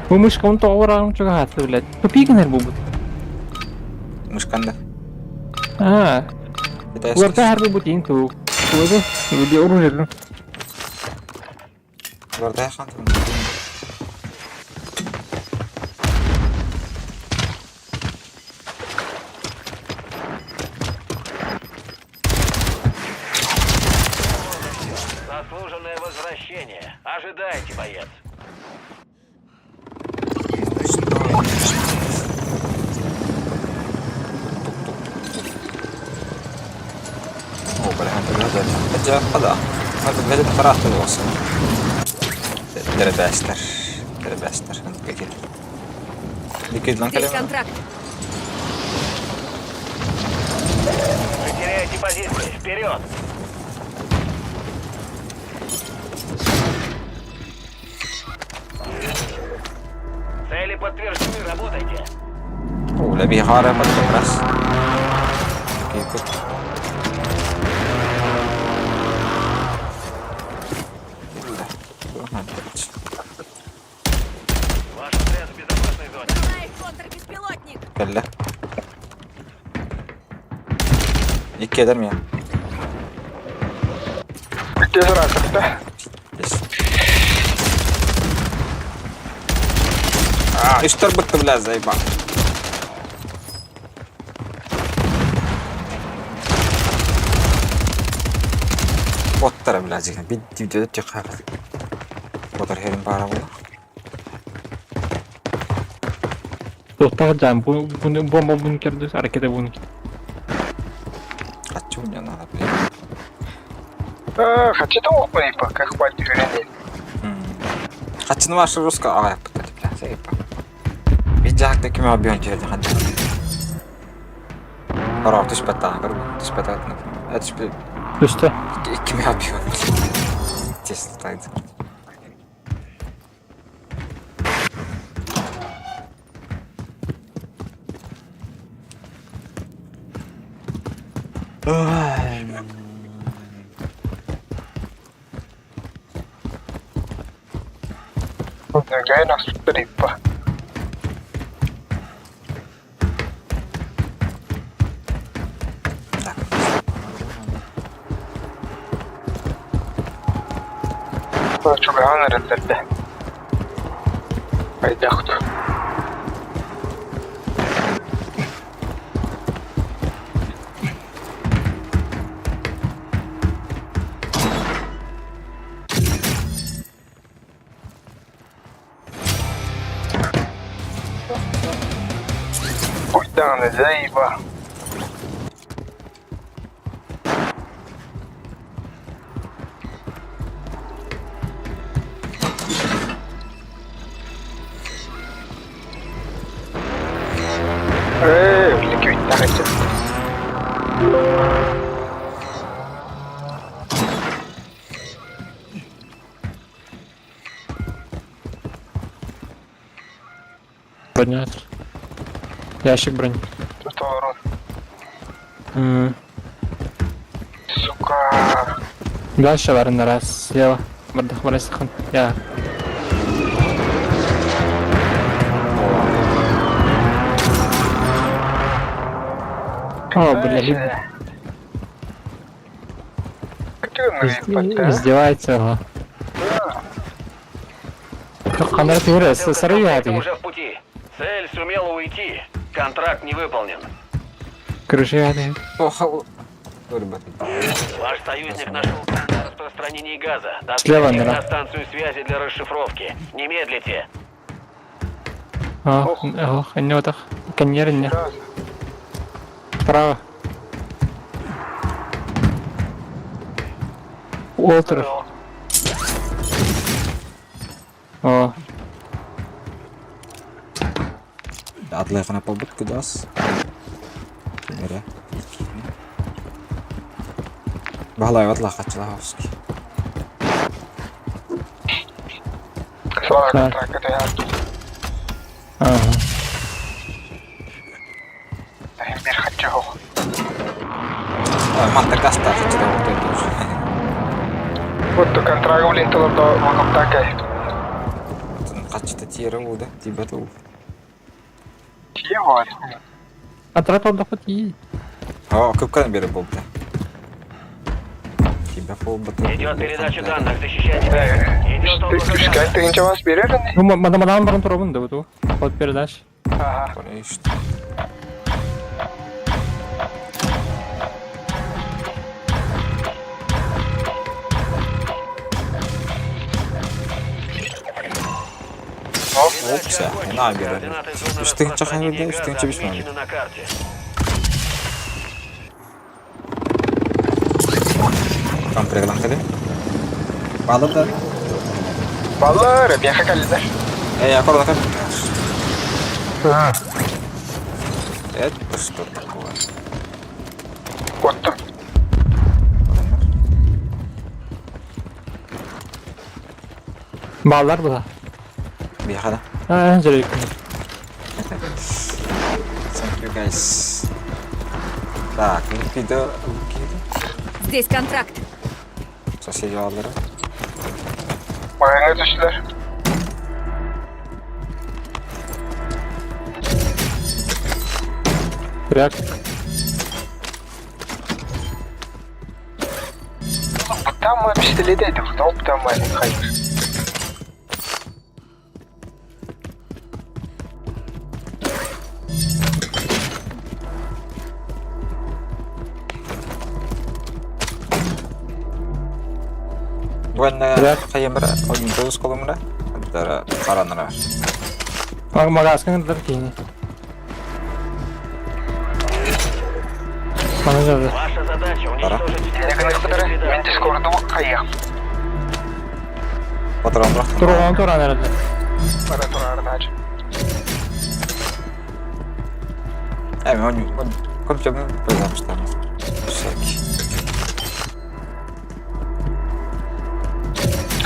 Бу мышка он тоҕо чугаһаатты, блядь. Тупигнер бу бут. Мышканда. А, уларта хәрби бут ең ту. Туды, үде оружие. Барда хан. Заслуженное возвращение. Ожидайте, боец. О, бля, это хада. Это это характер болсын. Дербәстер. Дербәстер. Пеки. Дикид лан Здесь калем. контракт. Вы теряете позиции. Вперед! Цели подтверждены, работайте. Lebih hara keras. Ikut. Ваш отряд в безопасной зоне. контрбеспилотник. Кэллэ. Икки эдэр мия. Дезоратор, А, үстэр бытты бля заеба. Оттара бля жиген. Bir videoda çıkar. Motor herin bara була. Туохтаах дьаам бомба бункер ракета бункер. Хочу мне надо, бля. Хочу того пока хватит времени. Хачын ваша русска ага yaptı бля. Заеба. Bir жакта ким объем жерде ханды. Бара түспәт тагы бер түспәт түспәт. Түстэ. Ким объем. Честно так. Выдвигай нас трипа. Так. Чугаан эрэллэрдэ. Айдахт. Уйдан, заеба. Эй, ликвид, Броня. Ящик брони. Тут ворот. М, Сука. Дальше варен раз слева. Бардах барасахан. Я. О, бля, издевается, ага. Ханар ты Стрелка уже в пути. Цель сумела уйти. Контракт не выполнен. Крыши Ваш союзник нашел данные о распространении газа. Слева, Доставьте их да. на станцию связи для расшифровки. Не медлите. Ох, ох, не вот Коньер Право. Уолтер. О, Атлайхана побыт кудас. Кемере. Бахалай атлах хачылаховский. Слава Так. контракт, это я. ага. Мир хочу. Манта гаста хачылах тоже. Вот то контракт блин, то до вокруг такай. Хачыта тиері болды, тибет ол. Чего? Контракт отдохнуть и. О, көпкән бері болды. Тибет болды. Идет передача данных. Защищайте. Идет облако Ты газа. ты ничего вас берешь? Ну, мадам баран турабын да бу. Вот передач. Ага. Конечно. Передача Опса, окончена. на бере. Координаты зоны Үстің чахан распространения берді, газа үстің чебиш мами. отмечены на карте. Там пригнан каде. Балыр да. Баллар, бияха калидар. Эй, аккорд аккорд. Это что такое? Вот там. Баллар була. Бияха да. Аа, дьэрик. Thank you guys. Так, видео Здесь контракт. Соседи аллары. Маҕаҥҥа түстүлэр. Кряк. Там пистолет этим, там хайыр. Буэнна хайымра, ойунтуус колумра, антара харанара. Магаскын дар кини. Мана жады. Ваша задача уничтожить все Мен Дискорду хайыах. Патрон Турган туран эрэллэр. Бара турардаачы. Эми он компьютерин пойдамыштар. Всякий.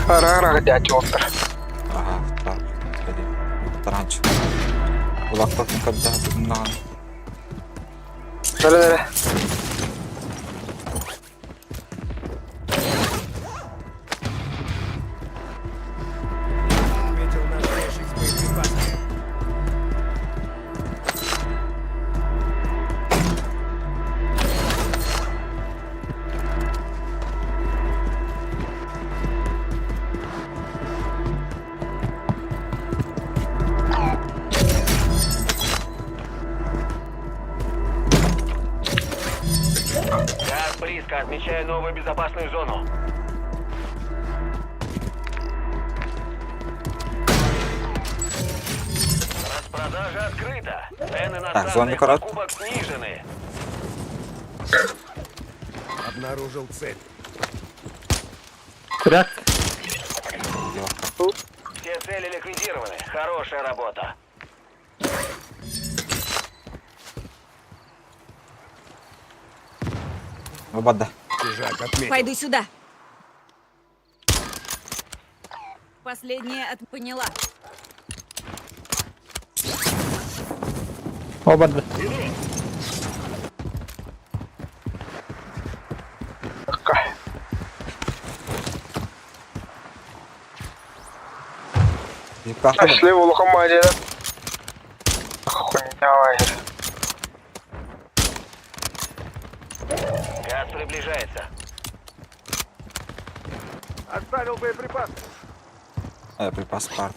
Ара-ара дядя оттар. Ага, так. Таранчы. Улактатын когда бүгүн Бара-бара. Отметил наш ящик с боеприпасами. Газ близко. Отмечаю новую безопасную зону. Распродажа открыта. Цены на Так, зомби станциях корот. покупок снижены. Обнаружил цель. Кряк. Все цели ликвидированы. Хорошая работа. Бабада. Чужак отметил. Пойду сюда. Последняя от поняла. Оба. Пошли в лохомаде. Хуйня лагерь. Газ приближается. Оставил боеприпасы. Припас парт.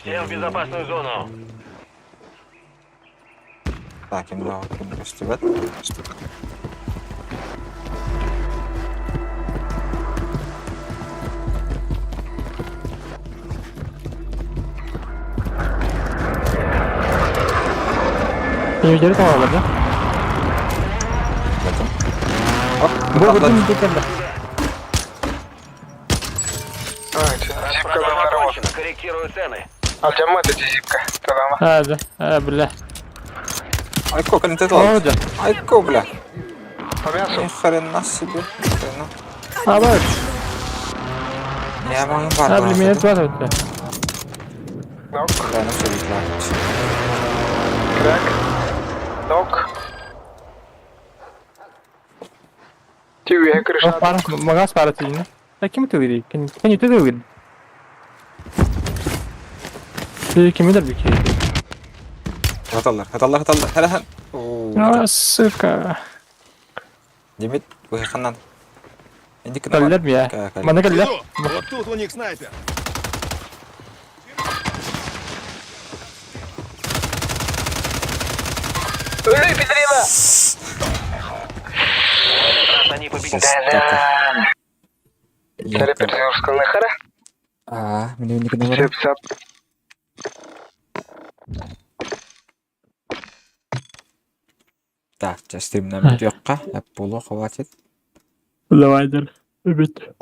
Все в безопасную зону. Так, им дал растевет. Не видели там да? Оп, Бу бу бу Зипка Распродажа здорово. окончена. Корректирую цены. Алдьяммат эти зипка. Тадама. А, да. А, бля. Айко, калин ты О, да. Айко, бля. По мясу. Ни хрена себе. Ни хрена. А, бля. Я могу А, бля, меня тоже. Нок. Да, ну все, видно. Крак. Нок. Тюве крыша. Магаз пара тиіне. А ким ты выйди? Кем ты выйди? Ты ким дер бики? Хаталлар, хаталлар, хаталлар. Хара А, сука. Демет, выханнан. Иди к Каллер я. Мана каллер. Вот тут у них снайпер. Өлүй, педрила! В этот раз они победили. Да-да. Перезагрузка хара. А, мне не надо. Сеп-сап. Так, сейчас стрим на видео. Полу хватит. Давай, дер. Үбүт.